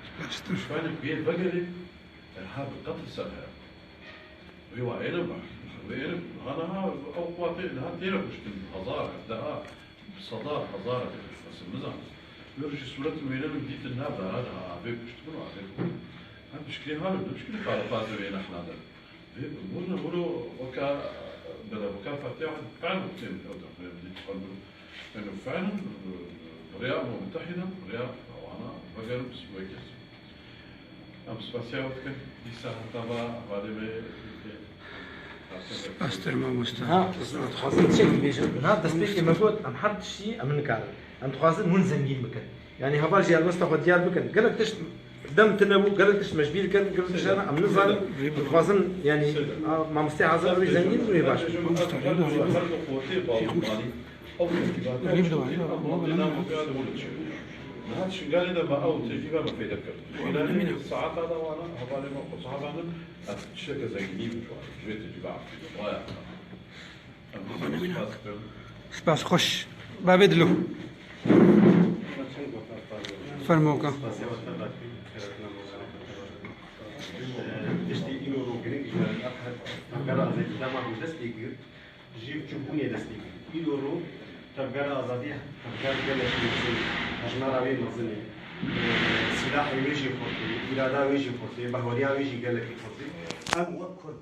Mişkilek bê vegerê, erhab bi qetil ser heye. Wê wa êne bak, wê êne, ha niha ew quwatê niha têne kuştin, hezar, hevdeha, Bi sedar, hezar, ez nizanim. Wê rojî sûret û wêne min dîtin nav dara de avê kuştibûn û avê bûn. Em pişkirî halin, ne pişkirî xalifat û wêne hna de. Vê bûn ne hûro weka, bela weka partiya xwe fehmo tên ew de xwe dît xwe bûn. Eno fehmo, bi rêya Umem Mutehîde, bi rêya wana vegerin bi sûre kes. Em spasiya we dikin. Dîsa heta va hevalê me yê Spas dir mamoste. Ha, dixwazim çi bêjim? Niha destpêkê me got, em her tiştî em nikarin. Em dixwazin hûn zengîn bikin. Yanî heval jî helwesta xwe diyar bikin. Gelek tişt dem tune bû, gelek tişt me ji bîr kirin, gelek tişt em nizanin. Em dixwazin, yanî, a, mamosteyê hazir wî zengîn bû, wî baş. Mamoste, rêda, rêda. Rêv de var, ya, ama ben anlamadım. Niha Şingalê de me ew tecrîbe me fêde kir. Şingalê saeta de wana hevalê me xwe saha danin, ez tişteke zengînî bû ji wan. Ji vê tecrîbe Efrînê. Vaya. Em spas dikin. Spas xweş. Bavê Dilo. Fermoka. Tiştê îro ro girîng ji me re, ev her tevgera azadî dema ku dest pê kir, ji çûbûnê dest pê kir. Îro ro tevgera azadî, tevger gelekî mezin e, hejmara wê mezin e, e, sîlahê wê jî xurt e, îrada wê jî xurt e, bahweriya wê jî gelekî xurt e. Em wek Kurd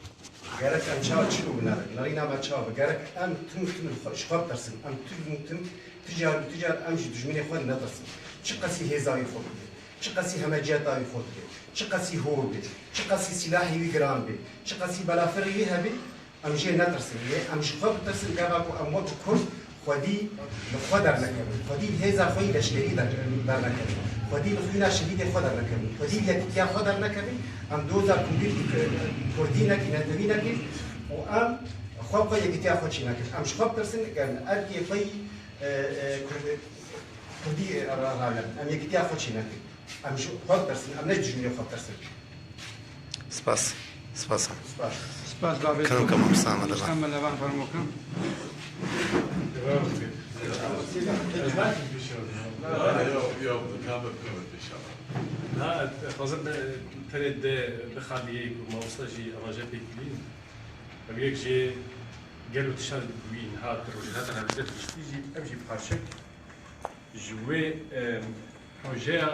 gerek em çawa çilo binerin, nerîna me çawa be, gerek em tim û tim xwe, ji xwe bitirsin. Em tim û tim, ti car û ti car em ji dijminê xwe netirsin. Çi qasî hêza wî xurt be, çi qasî hemeciyeta wî xurt be, çi qasî hor be, çi qasî sîlahê wî giran be, çi qasî belafirê wî hebe, Em jê netirsin, lê em ji xwe bitirsin, gava ku em wek Kurd xwedî li xwe dernekevin, xwedî li hêza xwe yî leşkerî der-, dernekevin, xwedî li xwîna şehîdê xwe dernekevin, xwedî li yekitiya xwe dernekevin, em doza Kurdî, Kurdî nekî, netewî nekî û em xwe xwe yekitiya xwe çî nekin. Em ji xwe bitirsin, ger li erkê xwe yî, e, e, Kurd-, Kurdî ra-, ranin, em yekitiya xwe çî nekin. Em ji xwe bitirsin, em ne ji dijminê xwe bitirsin. Spas. Spas. Spas. Spas, David. Kanka, Mamosta Ahmed Aban. Mamosta Ahmed Aban, fermo kan. Na, ez xwazim, e, tenê de bixaliyê ku mamosta jî aranje pêk bî. Ev yek jê gelo tiştan wî niha di rojhilata navîn de giştî jî, ev jî parçek ji wê, e, projeya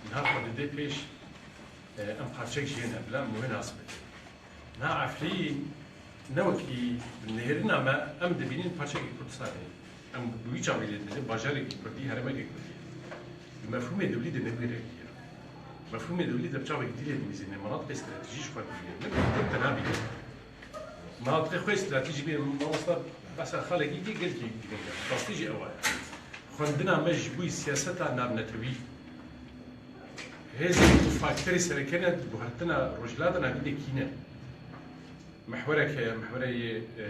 niha xwe dide pêş. E, em parçek jê ne, bila em wê nas bikin. Niha Efrîn ne wekî bi nêrîna me, em dibînin parçekî Kurdistanê. Em bi wî çavê lê dibînin, bajarekî Kurdî, herêmekê Kurdî. Bi mefhûmê dewlî de ne wî rengî ye. Mefhûmê dewlî de bi çavekî dî lê dimîzîne, menatiqê stratejî ji xwe dibîne. Ne bi te nabîne. Menatiqê xwe stratejî bê, mamosta behsa xalekî kê gelkî girîng e. Rastî jî ew e. Xwendina me ji bo siyaseta navnetewî. Hêzên ku faktorê sereke ne di guhertina Rojhilata Navîn de kî ne? Mihwerek heye, mihwerê yê, e, e,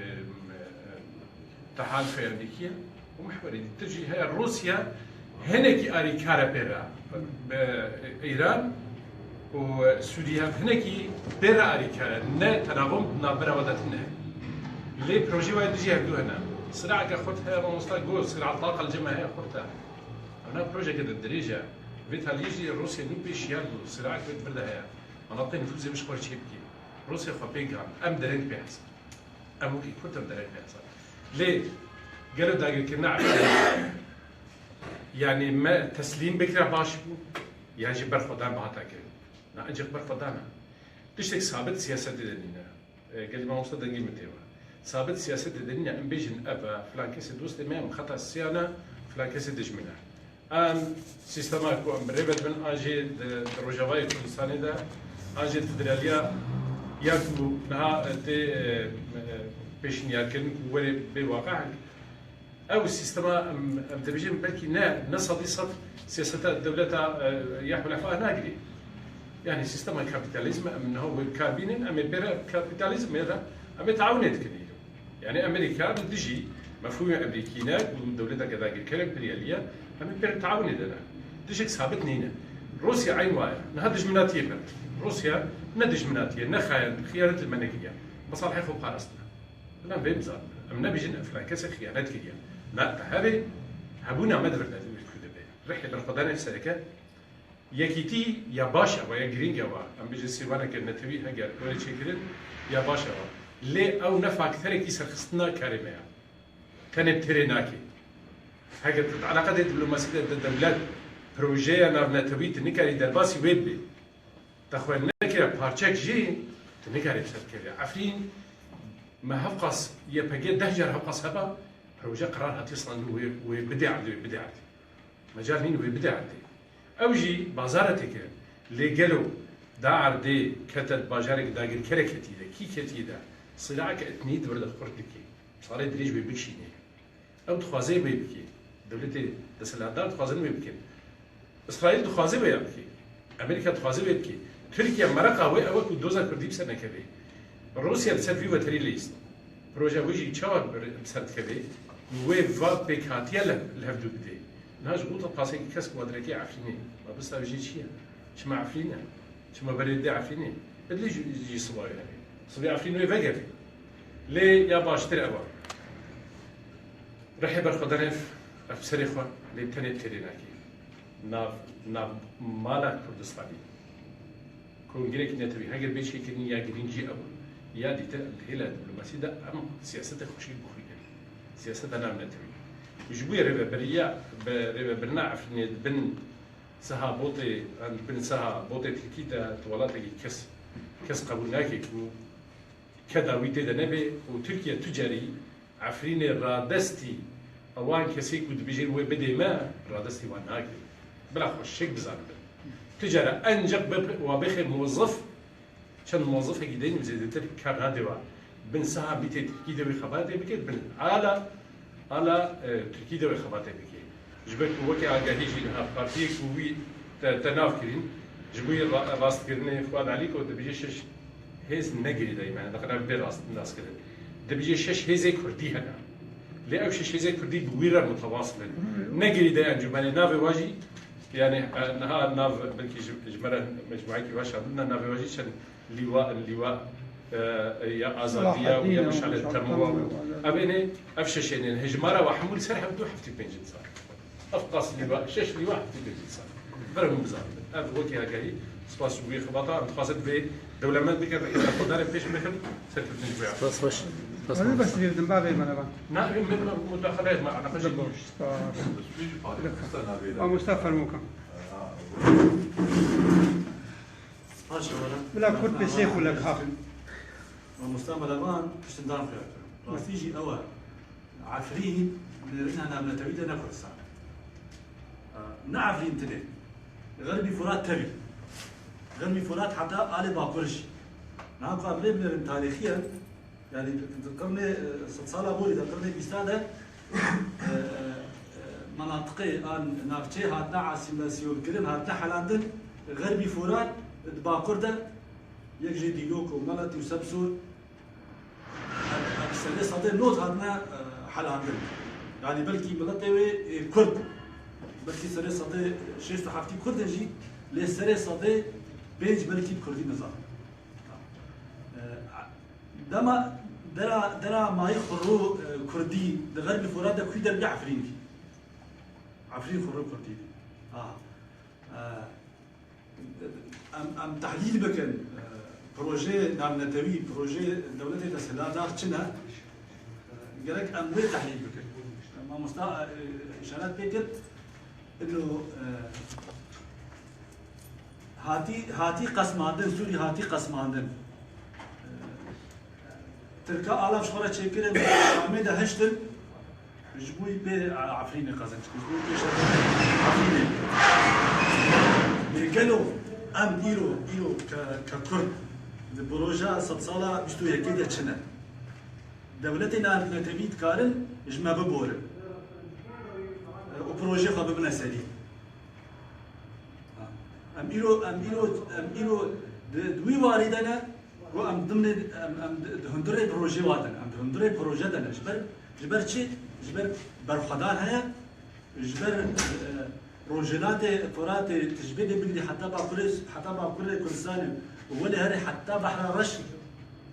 tehalufê Amerîkî ye û mihwerê dîtir jî heye. Rûsya hinekî alîkar e pê re. Bi Îran û Sûriye hinekî pê re alîkar e. Ne tenaxum di navbera we de tune. Lê projeyê we dijî hevdû hene. Sirayeke xurt heye, mamosta got, sira taqa li cem me heye, xurt e. Ena projeke de dirêj e. Vê taliyê jî Rûsya nû pê şiyar bû, sirayek wê di vir de heye. Menatiqê nifûzê min ji xwe re çê bikê. Rûsya xwe pê gihand. Em dereng pê hesab. Em wekî Kurd em dereng pê hesab. Lê gelo dagirkirina Efrînê, yanî me teslîm bikira baş bû, yan jî berxwedan bihata kirin. Na, ancak berxwedan e. Tiştek sabit siyasetê de nîne. E, gelî mamoste dengê min tê we. Sabit siyasetê de nîne, em bêjin ev e, filan kesê dostê me ye, em xeta siya ne, filan kesê dijmin e. Em sîstema ku em bi rê ve dibin, an jî di, di Rojavayê Kurdistanê de, an jî di federaliya ya ku niha, e, tê, e, e, pêşniyarkirin ku were bê waqe, ew sîstema em, em dibêjin belkî ne, ne sedî sed siyaseta dewleta, e, ya Hulefaya nagirê. Yani sîstema kapîtalîzm em niha wê bi kar bînin, em ê pê re kapîtalîzmê re em ê taawunê dikin îro. Yani Amerîka li dijî mefhûmê Amerîkî ne ku dewleteke dagirker, emperyalî ye, em ê pê re taawunê de ne. Tiştek sabit nîne. Rûsya eyn wa ye. Niha dijminatiyê me. Rûsya ne dijminatî ye, ne xayan, xiyanet li me nekiriye. Mesalihê xwe parastine. Bila em vê bizanibin. Em nebêjin ev filan kesê xiyanet kiriye. Na, te hebê, hebûna me di vir de, di vir de be. Rihê berxwedanê sereke, yekîtî ya baş e, ya girîng e, em bêjin sîwaneke netewî heger were çêkirin, ya baş e. Lê ew ne fakterekî serxistina karê me ye. Tenê bi têrê nake. Heger tu di eleqetê diplomasî de, de dewlet, projeya navnetewî tu nikarî derbasî wê bibî. Te xwe nekiriye parçek jî, tu nikarî ser bikevî. Efrîn, me hevqas Y P G deh car hevqas heba, proje qerar hatiye standin wê, wê bidê erdê, wê bidê erdê. Mecal nîn wê bidê erdê. Ew jî bazara tê kirin. Lê gelo da erdê kete di bajarek dagirkerek ketî de, kî ketî de, sîlaeke etnî di vir de xurt dike. Salê dirêj wê bikişînê. Ew dixwaze wê bike. Dewletê desthilatdar dixwazin wê bikin. Îsraîl dixwaze wê ya bike. Amerîka dixwaze wê bike. Tirkiye mereqa wê ew e ku doza Kurdî bi ser nekeve. Rûsya li ser vî weterî leyîst. Proje wê jî çawa bi ser dikeve? Wê va pêkhatiya li, li hevdû bidê. Niha ji bo te pasekî kesk û aderekê Efrînê. Ma bista wê jê çi ye? Çima Efrîn e? Çima berê dê Efrînê? Edlî jî, jî siba wê hebe. Sibê Efrîn wê vegere. Lê ya baştir ev e. Rihê berxwedanê ev serê xwe lê tenê têrê nake. Nav, nav mala Kurdistanê. Kongrekî netewî heger bê çêkirin ya girîng jî ew e. Ya dîtir li hêla diplomasî de em siyasetê xweşik bixwînin. Siyaseta navnetewî. Ji bo rêveberiya, bi rêvebirina Efrînê di bin siha botê, em di bin siha botê Tirkî de di welatekî kes, kes qebûl nake ku keda wî tê de nebe û Tirkiye tu carî Efrînê radestî ewan kesê ku dibêjin wê bidê me, radestî wan nake. Bila xweşik bizanibin. Tu cara enceq bi wa bixê mozif, çend mozifekî deyî zêdetir kar nadê wa. Bin siha bîtê Tirkî de wê xebatê bike, bin ala, ala, e, Tirkî de wê xebatê bike. Ji ber ku weke agahî jî niha partiyê ku wî te, te nav kirîn, ji bo ra-, rastkirinê Fuad Alîko dibêje şeş hêz ne girêdayî me, ne qedex bê rast, naskirin. Dibêje şeş hêzê Kurdî hene. Lê ew şeş hêzê Kurdî bi wî re mutewasıl in. Ne girêdayî encûmenê navê wa jî, yani, e, niha nav belkî ji, ji me re mecmuayekî va şandin, navê wa jî çend lîwa in, lîwa, e, ya azadiya û ya Selahaddin, ya meşalê Meşalê Temûwa û Temûwa, ev êne, ev şeşênên hejmara wa hemû li ser hevdu heftê pênc insan. Ev qas lîwa, şeş lîwa heftê pênc insan. Vir hûn bizanibin. Ev wekî agahî, spas ji bo wê xebata, em dixwazin vê dewlemend bikin, rihê berxwedanê pêş bixin, serkeftin ji bo ya. Spas xweş. Spas Ez xweş. Bes girdim, bavê me neva. Na, min, min, mudaxele, me, alaqa jî Spas. Mamosta fermo kan. Spas ji we re. Bila kurt pê sê xulek ha. Mamosta Melevan piştindar xuya kir. Rastî jî ew e. Efrîn nêrîna navnetewî de ne Kurdistan e. Ne Efrîn tinê. Xerbî Furat tevî. Xerbî Furat heta alê bakur jî. Niha ku em lê binêrin tarîxî ye, yani di qirnê, e, sedsala borî de, qirnê bîsta de, e, e, e, menatiqê an navçeyê hatine asîmîlasyon kirin, hatine helandin. Xerbî Furat di bakur de yek jê Dîlok û Meletî û Semsûr, ev, ev serê sedê nod hatine, e, helandin. Yani belkî miletê wê, e, Kurd, belkî serê sedê şêst û heftî Kurd in jî, lê serê sedê pênc belkî bi Kurdî nizanin. E, dema dera, dera mayî xurû, e, Kurdî di Xerbî Furat de kû der bî Efrîn bî. Efrîn xurû Kurdî bî. Ha. E, Em, em tehlîl bikin, e, projeyê navnetewî, projeyê dewletê desthilatdar çi ne? E, gerek em wê tehlîl bikin. Mamosta, e, îşaret pê kir, ino, e, hatî, hatî qesmandin, Sûrî hatî qesmandin. E, Tirka alav ji xwe re çêkirin, Şamê de hiştin, Ji bo pê Efrînê qezenc kir, ji bo pê şer Efrînê. Lê gelo em îro, îro ke, ke Kurd di projeya sedsala bîst û yekê de çi ne? Dewletê ne-, netewî dikarin ji me biborin û projeyê xwe bibine serî. Em îro, em îro, em îro di, di wî warî de ne, ku em dimnê, em, em di, di hundirê projê wa de ne, em di hundirê proje de ne. Ji ber, ji ber çi? Ji ber berxwedan heye, ji ber, e, Rojhilatê Furatê, tu ji bê dê bigirî heta Bakurê, heta Bakurê Kurdistanê û welê herê heta Behra Reş,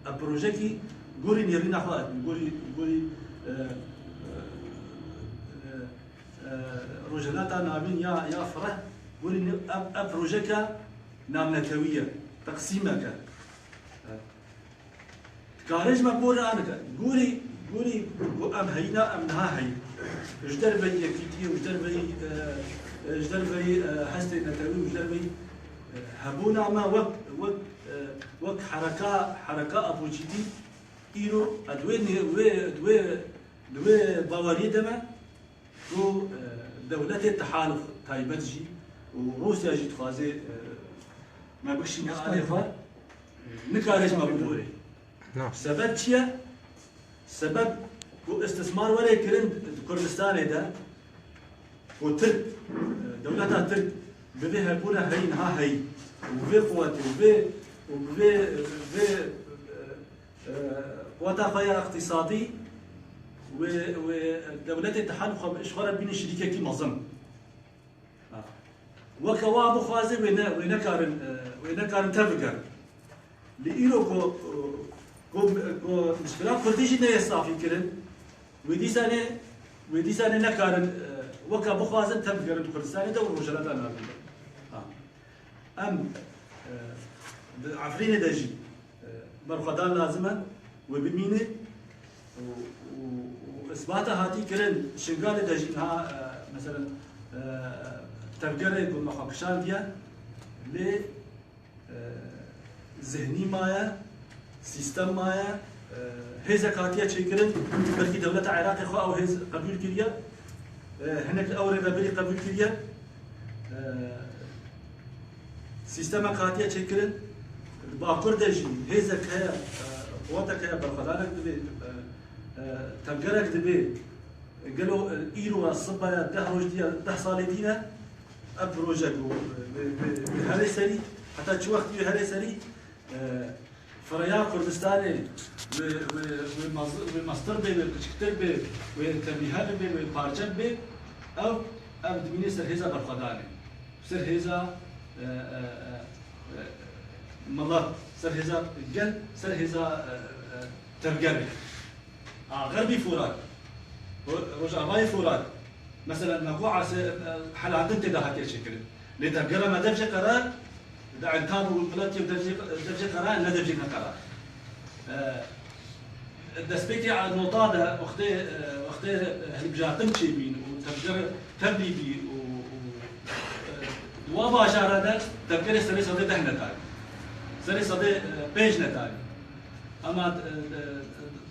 ev projekî gorî nêrîna xwe, gorî, gorî, e, e, e, e, Rojhilata Navîn ya, ya Fireh, gorî ne-, ev, ev projeke navnetewî ye, teqsîmek e. E, Dikare ji me porê anike. Gorî, gorî ku em heyî ne, em niha heyî. Ji derveyî yekîtiyê û ji derveyî, e, e, ji derveyî, e, hestê netewî û ji derveyî, e, hebûna me wek, wek, e, wek hereka, hereka opozîtîf îro, e, di wê nê-, wê, di wê, di wê baweriyê de me, ku, e, dewletê tehaluf taybet jî û Rûsya jî dixwaze, e, me bikişîne alê xwe, nikare ji me biborê. Sebeb çi ye? Sebeb ku istismar were kirin di Kurdistanê de, ku Tirk, e, dewleta Tirk bi vê hebûna heyî niha heyî û bi vê quwetê û vê, û bi vê, vê, e, Quweta xwe ya îqtîsadî wê, wê dewletê tehaluf xwe, ji xwe re bîne şirîkekî mezin. Ha. Weke wa bixwaze wê ne, wê nekarin, e, wê nekarin tev bigerin. Lê îro ku, ku, ku mişkila Kurdî jî neyê safî kirin, wê dîsanê, wê dîsanê nekarin, e, weke bixwazin tev bigerin Kurdistanê de û Rojhilata Navîn de. Ha. Em, e, di Efrînê de jî, e, berxwedan lazim e, wê bimîne û, û, û isbata hatî kirin. Şingalê de jî niha, e, mesela, e, tevgerê ku me xwe kişandiye, lê, e, zihnî maye, sîstem maye, e, hêzek hatiye çêkirin, belkî dewleta Iraqê xwe ew hêz qebûl kiriye, e, hinek ew rêvebirî qebûl kiriye. E, sîstemek hatiye çêkirin, di Bakur de jî hêzek heye, e, quwetek heye, berxwedanek dibe, e, e, tevgerek dibe. Gelo, e, îro e, sibe ye, deh roj dî ye, deh salê dî ne, ev proje ku, e, wê, wê, wê herê serî, heta çi wextî wê herê serî, e, Fireya Kurdistanê wê, wê, wê maz-, wê meztir bê, wê biçiktir bê, wê tevlîhe bibe, wê parçe bibe, ew, ev dimîne ser hêza berxwedanê. Ser hêza, e, e, e, e, milet, ser hêza gel, ser hêza, e, e, tevgerê. A, Xerbî Furat, Ro-, Rojavayê Furat, mesela, me ku ase-, e, helandin tê de hatiye çêkirin. Lê tevgera me dev jê qerar, di Entab û Miletî dev jê, dev jê qerar, ne dev jê ne qerar. E, destpêkê nota de, wextê, e, wextê hilbijartin çêbîn û tevger tevlî bî û, û, e, di wa bajara de tevgerê serê sedê deh nedarî. Serê sedê, e, pênc nedarî. Ama, e, e,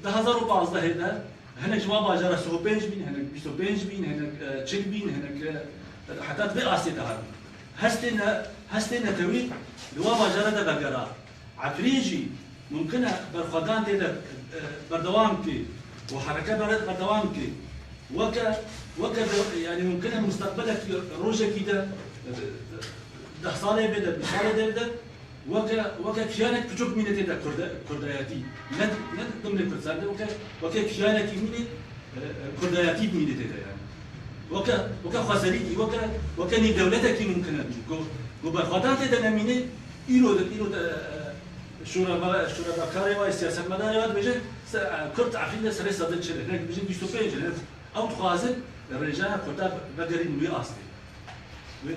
du hezar û pazdehê de hinek ji wan bajara sih û pênc bîn, hinek bîst û pênc bîn, hinek, e, çil bîn, hinek, e, heta di vê astê de hebûn. Hestê ne-, hestê netewî di wan bajara de vegera. Efrîn jî mumkin e berxwedan tê de, e, berdewam bike û hereke ber-, berdewam bike. Weke, weke de, yani mumkin e musteqbelekî rojekî de, e, deh salê bê de, bîst salê de, de, Weke, weke kiyanek piçûk mîne tê de Kurde-, Kurdayetî. Ne, ne dimrê Kurdistan de, weke, weke kiyanekî mîne, e, e, Kurdayetî mîne tê de yani. Weke, weke xwezerîkî, weke, weke nîvdewletekî mumkin e bî. Ku, ku berxwedan tê de nemîne, îro de, îro de, e, e, şûremedarê, şûremedarê wa, siyasetmedarê wa dibêje, se-, e, Kurd Efrîn de serê sedê çil e. Hinek dibêjin bîst û pênc e. Ew dixwazin rêjeya Kurda vegerîn wî astê. Wê,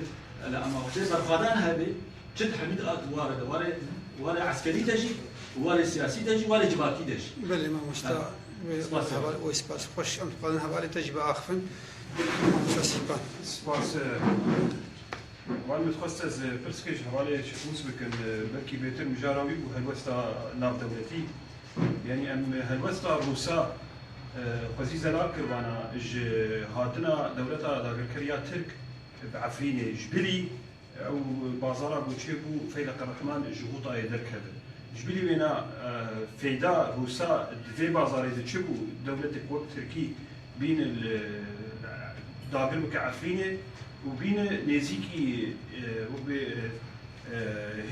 ele, ama wextê berxwedan hebe, çi di hemî di ware de, ware, ware eskerî de jî, ware siyasî de jî, ware civakî de jî. Belê, mamosta, Ha. wê, Spas. heval-, wê spas xweş, em dixwazin hevalê te jî biaxifin. Mamosta Sîpan. Spas, e, wan min dixwest ez, e, pirskê ji hevalê Şêxmûs bikim, e, belkî bêtir mijara wî bû helwesta navdewletî. Yanî em helwesta Rûsa Xwezî zelal kir vana ji hatina dewleta dagirkeriya Tirk bi Efrînê ji bilî ew bazara ku çêbû Feyleq Rehman ji Xûtayê derkeve. Ji bilî wêna, e, feyda Rûsa di vê bazarê de çi bû, dewletek wek Tirkî bîne li, dagir bike Efrînê û bîne nêzîkî, e, wek bê, e, e,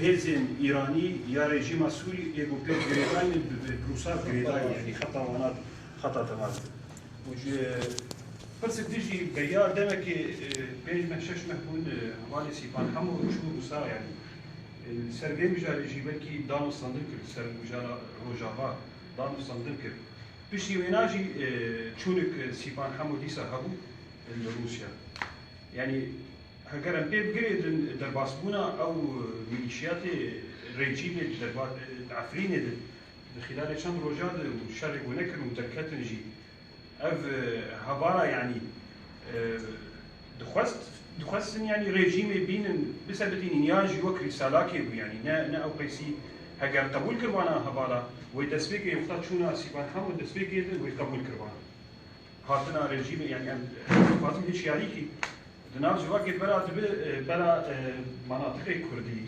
hêzên Îranî ya rejîma Sûrî ê ku pê girêdayî ne bi, bi Rûsa girêdayî, yanî xeta wana, xeta temas. Û ji, pirsek din jî beriya demekê, e, pênc meh, şeş meh bûn, e, hevalê Sîpan Hemo çû Rûsa, yanî, e, li ser vê mijarê jî belkî danûstandin kir, li ser mijara Rojava danûstandin kir. Piştî wêna jî, e, çûnik, e, Sîpan Hemo dîsa hebû, e, li Rûsya. Yanî, heger em pê bigirêdin, derbasbûna ew, e, milîşiyatê rejîmê di derba-, e, di Efrînê de, di xîlalê çend roja de û şerê ku nekirin û derketin jî, ev, e, hevala, yanî, e, dixwest, dixwestin, yanî, rejîmê bînin, bisebitînin, yan jî wek rîsalakê bû, yanî, ne, ne ew qeysî, heger qebûl kir vana hevala, wê destpêkê, wexta çûna Sîpan Hemo destpêkê de wê qebûl kir vana. Hatina rejîmê, yanî, em, em dixwazin hişyarîkî di nav civakê bera dibe, e, bera, e, manatiqê Kurdî.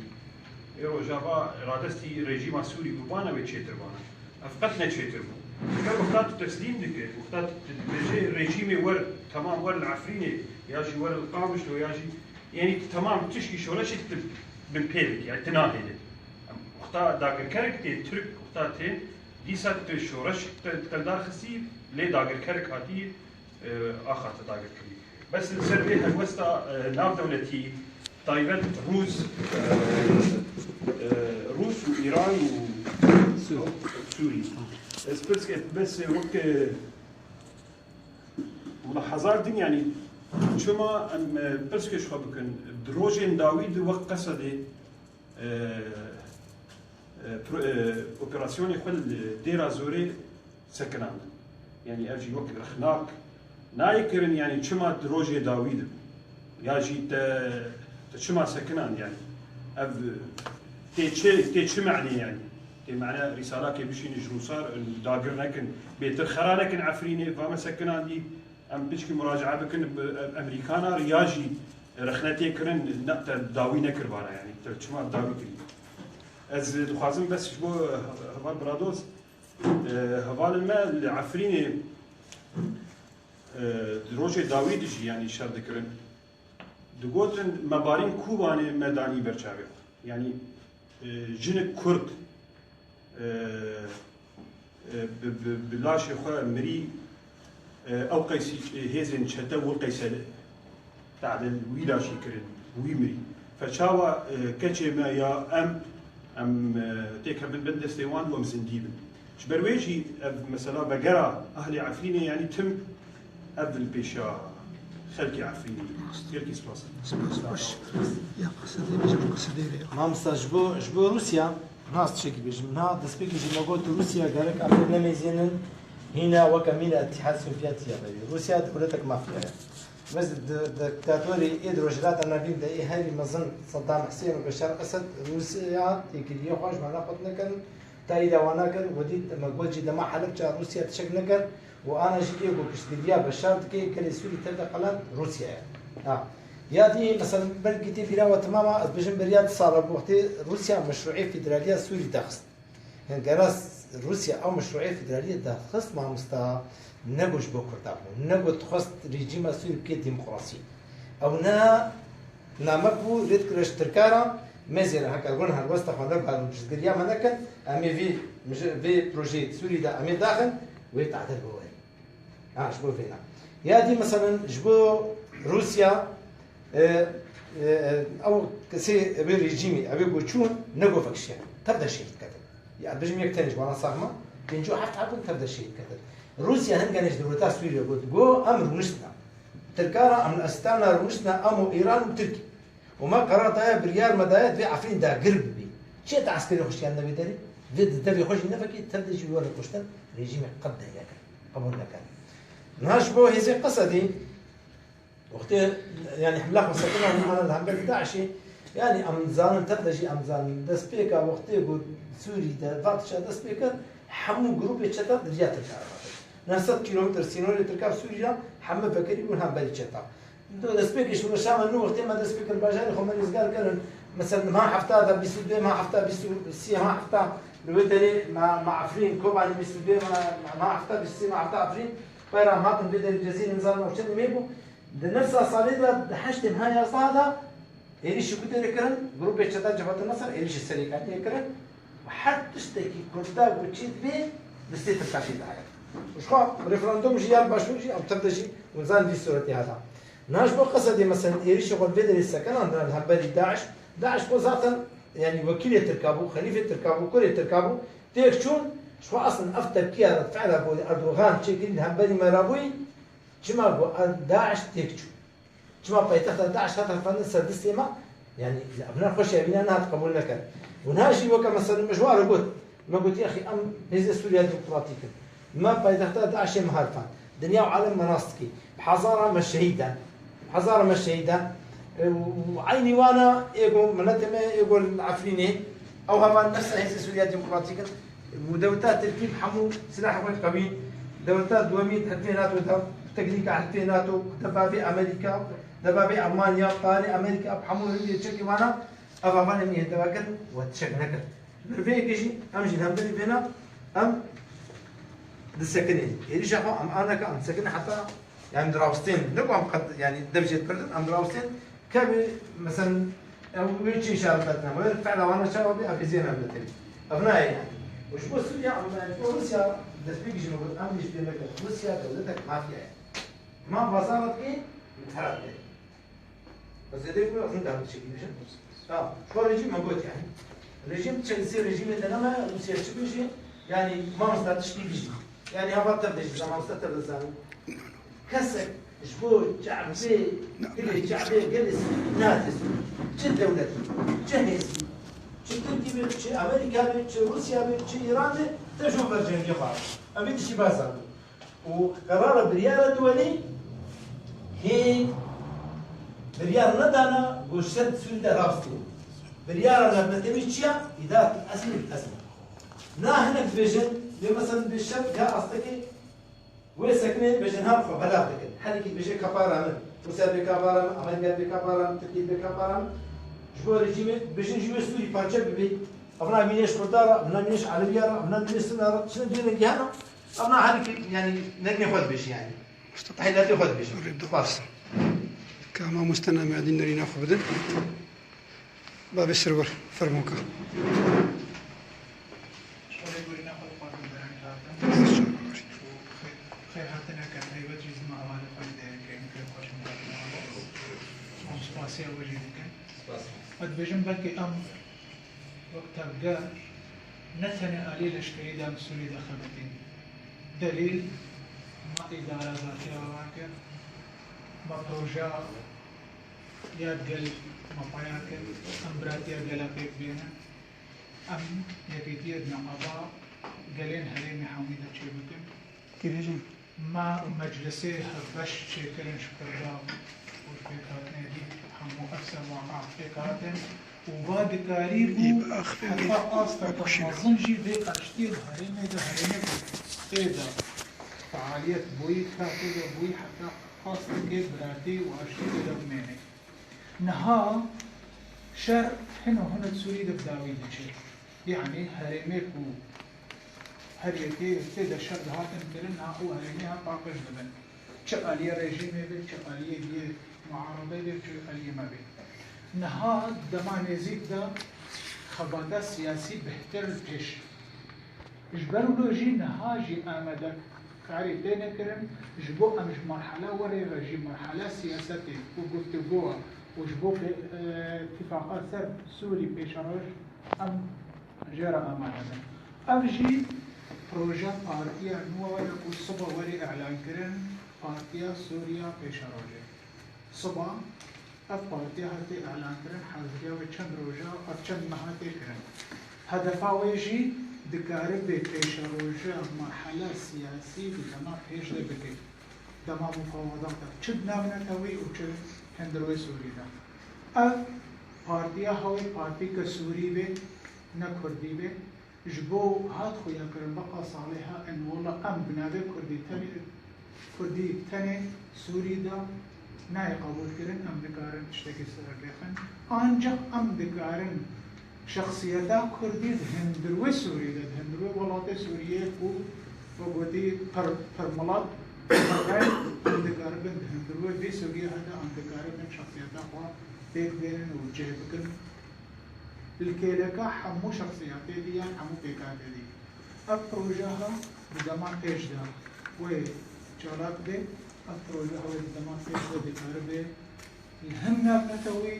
Ê Rojava radestî rejîma Sûrî bûbana wê çêtir bana. Ev qet ne çêtir bû. Heger wexta tu teslîm dike, wexta tu dibêje rejîmê wer, temam wer li Efrînê, ya jî wer li Qamişlo, ya jî, yanî tu temam tişkî şoreşê tu bin pê dike, yanî tu nahêle. Em wexta dagirkerek tê, Tirk wexta tê, dîsa tu şoreş te-, teldar xistî, lê dagirkerek hatî, e, axa te dagirkirî. Bes li ser vê helwesta, e, navdewletî, taybet Rûs, e, e, Rûs û Îran û Sûrî. Ez pirs ke bes wek, e, mulahazar din, yanî çima em, e, pirs ke ji xwe bikin, di rojên dawî de wek Qesedê, e, e, pro-, e, operasyonê xwe li Dêra Zorê sekinandin. Yanî ev jî wek rexnak nayê kirin, yanî çima di rojê dawî de, ya jî te, te çima sekinand, yanî ev tê çi, tê çi menê, yanî tê mene rîsalakê bişînin ji Rûsar dagir nekin, bêtir xera nekin Efrînê, va me sekinandî, em piçkî muracae bikin bi Amerîkana re, ya jî rexne tê kirin, ne, te dawî nekir vana, yanî te çima dawî kirî? Ez dixwazim bes ji bo heval Biradoz, e, hevalên me li Efrînê, e, di rojê dawî de jî, yanî, şer dikirin. Digotin, me barîn Kobanê me danî ber çavê xwe. Yanî, e, jinik Kurd, e, e, bi, bi, bi laşê xwe mirî, e, ew qeysî, e, hêzên çete wî qeyse tadil wî laşî kirin, wî mirî. Fe çawa, e, keçê me ya em, em, e, têkevin bin destê wan û em zindî bin. Ji ber wê jî ev mesela vegera ehlê Efrînê, yanî tim ev li pêşa xelkê Efrînê. Gelkî spas. Spas, baş. Ya, qesedê bêje, qesedê rê. Mamosta, ji bo, ji bo Rûsya, niha ez tiştekî bêjim. Niha destpêkê jî me got, Rûsya gerek em pê nemêzînin, hîna weke mîna Îtîhad Sovyetî ya berî. Rûsya dewletek mafya ye. Biz di, di diktatorî ê di Rojhilata Navîn de ê herî mezin Saddam Husên û Beşar Esed, Rûsya têkiliyê xwe ji me re qut nekir, tayîda wan nekir, we dît, me got jî dema Helebça Rûsya tiştek nekir û ana jî ê ku piştgiriya Beşar dike, gelê Sûrî tev de qelen Rûsya ye. Ha. Ya dî, mesela, belkî tê bîra we temam a, ez bêjim beriya du sala bi wextê Rûsya meşrûê federaliya Sûrî daxist. Hin gera Rûsya ew meşrûê federaliyê daxist, mamosta, ne got ji bo Kurda bû, ne got dixwest rejîma Sûrî bike demokrasî. Ew ne name bû, rê dikire ji Tirka re, me zêre heke wan helwesta xwe neguherîn, piştgiriya me nekin, em ê vê, vê projeyê di Sûrî de em ê daxin, wê tadil biwerî. Ha, ji bo vêna. Ya dî, meselen, ji bo Rûsya, e, e, e, ew kesê, ew ê rejîmî, ew ê ku çûn, ne ku vekişiyan. Tev de şehîd ketin. Ya, bijim yek tenê ji wana sax ma, pêncî û heft hebûn tev de şehîd ketin. Rûsya hin genê ji dewleta Sûriyê got, got, em rûniştina. Tirka re em li Astana rûniştina, em û Îran û Tirkî. û me qerar daye, biryar me daye divê Efrîn dagir bibî. Çi te eskerê xwe şiyan devê derê? Vê di devê xwe jî nevekî, tev de jî were kuştin, rejîmê qet deng nekir, qebûl nekir. Niha ji bo hêzên Qesedî, wextê, yanî hemla xwe sekinan ana li hember DAIŞê, yanî em dizanin, tev de jî em dizanin, destpêka wextê ku Sûrî de va tişta dest pê kir, hemû grûpê çeta di riya Tirka re hatin. Neh sed kîlometr sînorê Tirka bi Sûrî re heme vekirî bûn hemberî çeta. Destpêkê şoreşa me nû wextê me dest pê kir, bajarê xwe me rêzgar kirin. Mesela niha hefta de bîst û duyê meha hefta, bîst û sê meha hefta li wê derê me, me Efrîn, Kobanê bîst û duyê meha, meha hefta, bîst û sê meha hefta Efrîn, bayram hatin vê derê Cezîrê, nizanim ew çend meh bû. Di nefsa salê de di heştê meha yazdeh de êrîşî ku tê kirin, grûpê çeta Cebhet Nesr êrîşî serê Kaniyê kirin û her tiştekî Kurda ku çê dibê destê Tirka jî dayê. Û ji xwe referandum jî ya li başûr jî ew tev de jî hûn zanî vî sûretê hata. Niha ji bo qesedê, mesela êrîşê xwe li vê derê sekinandine li hemberî DAIŞ, DAIŞ xwe zaten, yanî wekîlê Tirka bû, xelîfê Tirka bû, kurê Tirka bû, têk çûn, ji xwe eslin ev tepkiya redfela ku Erdogan çêkirî li hemberî me re bûyî, çima ku DAIŞ têk çû. Çima paytexta DAIŞ hat xapandin ser distê me? Yanî, li evna xweşiya vîna nehat qebûl nekin. Û niha jî weke mesela min ji wan re got, me gotî, exî, em Hêzê Sûriya Demokratîk in. Me paytexta DAIŞê me hat xapand. Dinya û alem me nas dikî. Bi hezara me şehîd e. Bi hezara me şehîd e. E, û, û eynî wana ê ku miletê me, ê ku li Efrînê, ew heval nefsa Hêzê Sûriya Demokratîk in. Û dewleta Tirkî bi hemû silahê xwe qewî, dewleta duwemî di hilfê NATO de, bi teknîka hilfê NATO, debabê Amerîka, debabê Almanya, tayarê Amerîka, bi hemû rindê çekê wana, ev hevalên me hêdeva kirin, we tişek nekir. Li vê yekê jî, em jî li hemberî vêna, em disekinê. Êrîşa xwe em aneke, em disekinê heta Yanî dirawistên, ne ku em qet, yanî dev jê dipirdin, em dirawistên, kevê, mesela, ew wê çi îşaret didin, wê fela wana çawa bê, ev hêziyên em netirî. Ev nayê yanî. Û ji bo Sûriya, em, ji bo Rûsya, destpêkî jî me got, em jî pê nekin. Rûsya dewletek mafya ye. Ma bazara dikê, li tera dikê. Ez ê dê ku ez nidarim tiştekî bijim. Ha, xwe rejîm me got yani. Rejîm çend sê rejîmê de nema, Rûsya çi bijî? Yani mamosta tiştî bijî. Yani hava tev de jî, mamosta tev de zanin. Kesek ji bo çavê, gelê çavê, gelê Sûrî nate Sûrî. Çi dewlet, çi hêzî, çi Tirkî be, çi Amerîka be, çi Rûsya be, çi Îran be, te ji bo ber cengê xwe. Em vî tiştî baş zanin. Û qerara biryara duwelî hê biryar nedana ku şer di Sûrî de rast bû. Biryara navnetewî çi ya? Îdaretul esl bil esl. Na hinek dibêjin, lê mesela dibê şer ya astekê wê sekinê dibêjin, ha xwe belav dikin. Herikî dibêje ka para min, Rûsya bê ka para min, Amerîka bê ka para min, Tirkiye bê ka para min. Ji bo rejîmê dibêjin jî wê Sûrî parçe bibê. Evna mînê ji Kurda re, evna mînê ji Elewiya re, evna mînê Sunna re, çi ne duyê rengî hene. Ama herî, yani, ne, ne xwe dibêjî, yani. Mustafa. Helatê xwe dibêjî. Rê bide. Spas. Ka mamoste namê din nerîna xwe bidin. Babê Serwer, fermo ka. Xêr, xêr hatine ke taybet jî zima hevalê xwe lê derin ke em xêr xweş min hatine heval. Em spasiya we jî dikin. Spas. Ez dibêjim belkî em wek tevger ne tenê aliyê leşkerî de em Sûrî de xebitîn. Delîl, me îdara zatî ava kir, me projeya gel me paya kir, em biratiya gela pêk bêne, em yekîtiyê di neqeba gelên herêmê hemî de çêbikin. Dirêjin. Ma meclisê hevbeş çêkirin ji Kurda û ji pêkhatinê dî hemû ev ser waqean pêk hatin û va dikarî bû heta asta ku mezin jî vê aştiyê li herêmê de herêmê ku tê de fealiyet bûyî, ka tê de bûyî heta astekê biratî û aştî tê de bimêne. Niha şer hin û hin di Sûrî de bi dawî diçe. Yanî herêmê ku her yekê tê de şer dihatin kirin, niha û herêmê ha paqij dibin. Çi aliyê rejîmê be, çi aliyê diyê muarebê be, çi aliyê me be. Niha dema nêzîk de xebata siyasî bihtir li pêş. Ji ber wilo jî niha jî amadek- karî têne kirin, ji bo em ji merhela werê re jî merhela siyasetê û guftûgoya û ji bo pê-, e, tifaqa ser Sûrî pêşeroj em jê re amade bin. Ev jî proje partiya nû were ku siba werê îlan kirin, Partiya Sûriya Pêşerojê. Siba ev partiya hate îlankirin, haziriya wê çend roja, ev çend meha tê kirin. Hedefa wê jî dikaribe pêşeroja merhela siyasî di dema pêş de bike. Dema mufawedata çi di navnetewî û çi hundir wê Sûrî de. Ev partiya hewê partîke Sûrî be, ne Kurdî be. Ji bo hat xuya kirin beqa salê ha in wela em bi navê Kurdî tenê, Kurdî tenê Sûrî de nayê qebûl kirin, em dikarin tiştekî ser lêxin. Ancaq em dikarin şexsiyeta Kurdî di hundirwê Sûrî de, di hundirwê welatê Sûriyê ku we gotî pir, pirmilat, pirreng, em dikaribin di hundirwê vê Sûriyê hede em dikaribin şexsiyeta xwe pêk bênin û cih bikin. Li kêleka hemû şexsiyatê dî yan hemû pêkhatê dî. Ev projeha di dema pêş de wê çalak bê, ev projeha wê di dema pêş de dikaribe li him navnetewî,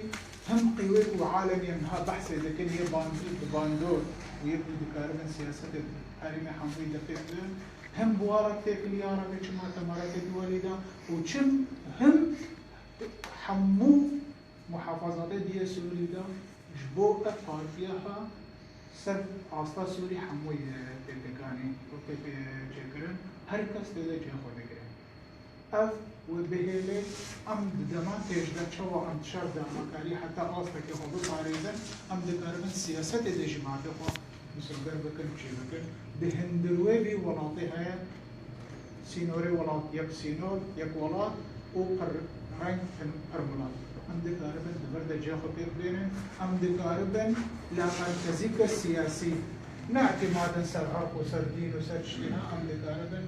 him qîwê ku alemê niha behsê dikin yê band-, bi bandor û yê ku dikaribin siyasetê herêmê hemûyî de pêk bibin, him bi warek têkiliyara vê çima temeretê duwelî de û çim him hemû muhafazatê diyê Sûrî de ji bo ev partiya ha ser asta Sûrî hemû yê tê dikanî û tê pê çêkirin, her kes tê de cihê xwe digire. Ev wê bihêlê em di dema pêş de çawa em şer damakarî heta astekê xwe biparêzin, em dikaribin siyasetê de jî mafê xwe misilger bikin, çê bikin. Di hundir wê vî welatê heye, sînorê welat, yek sînor, yek welat û pir reng, pir, pir milat. Em dikaribin di vir de cihê xwe pêk bênin, em dikaribin la merkezîke siyasî, ne îtimadin ser irq û ser dîn û ser tiştî, ne, em dikaribin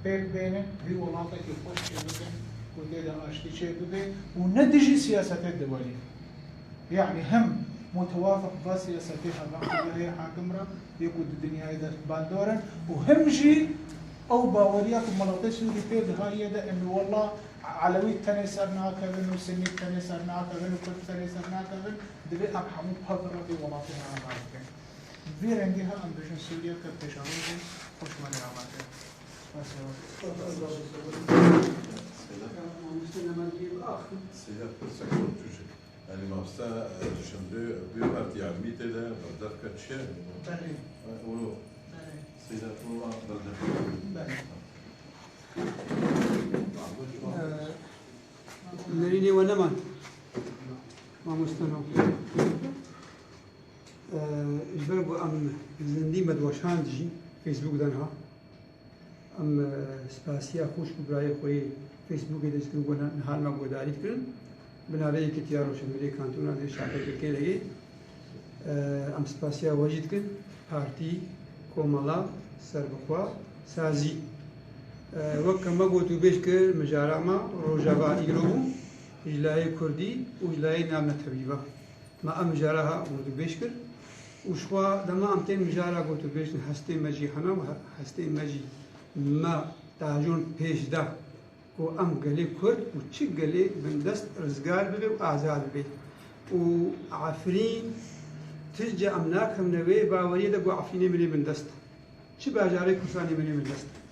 pêk bênin, vî welatekî xweş çê bikin, ku tê de aştî çê bibe û ne dijî siyasetê duwelî. Yanî him mutewafiq va siyasetê heva qewleyê hakim re yê ku di dinyayê de bandor in û him jî ew baweriya ku miletê Sûrî pê dihayê de in wela Elewî tenê ser nakevin û Sinnî tenê ser nakevin û Kurd tenê ser nakevin, divê em hemû pevra vê welatê heva bikin. Vê rengî ha em bêjin Sûriye ke pêşerojê xweş were avate. Spas. Seyda. Mamoste Neman Gil, ah. Seyda, pirsek tu jî. Yanî mamoste, e, şimdi bir parti yardımı tê de berdevke çi ye? Belê. E, onu Belê. Seyda, tu berdevke. Belê. E, Nerînê we neman. Mamoste no. E, ji ber ku em zindî me diweşand jî Facebook de niha. Em, e, spasiya xweş ku birayê xwe yê Facebookê de dikin ku niha me guhdarî dikirin. Bi navê Yekîtiya Rojhilatê Kantona Dêrşa P K K de yê. E, em spasiya we jî dikin. Partî, komela, serbixwe, sazî. E, wek me got û bêj kir, mijara me Rojava îro bû, ji layê Kurdî û ji layê navnetewî ve. Me ev mijara ha got û bêj kir û ji xwe dema em tên mijara got û bêj, hestê me jî hene û he-, hestê me jî me tajon pêş de ku em gelê Kurd û çi gelê bindest rizgar bibe û azad bibe. Û Efrîn, tije em nakevine wê baweriyê de ku Efrînê min ê bindest e. Çi bajarê Kurdistanê min ê bindest e.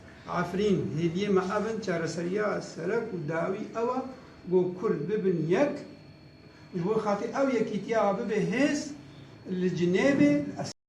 Efrîn, hêviyê me ev in, çareseriya serek û dawî ew e ku Kurd bibin yek, ji bo xatir ew yekîtiya bibe hêz li Cinêvê, li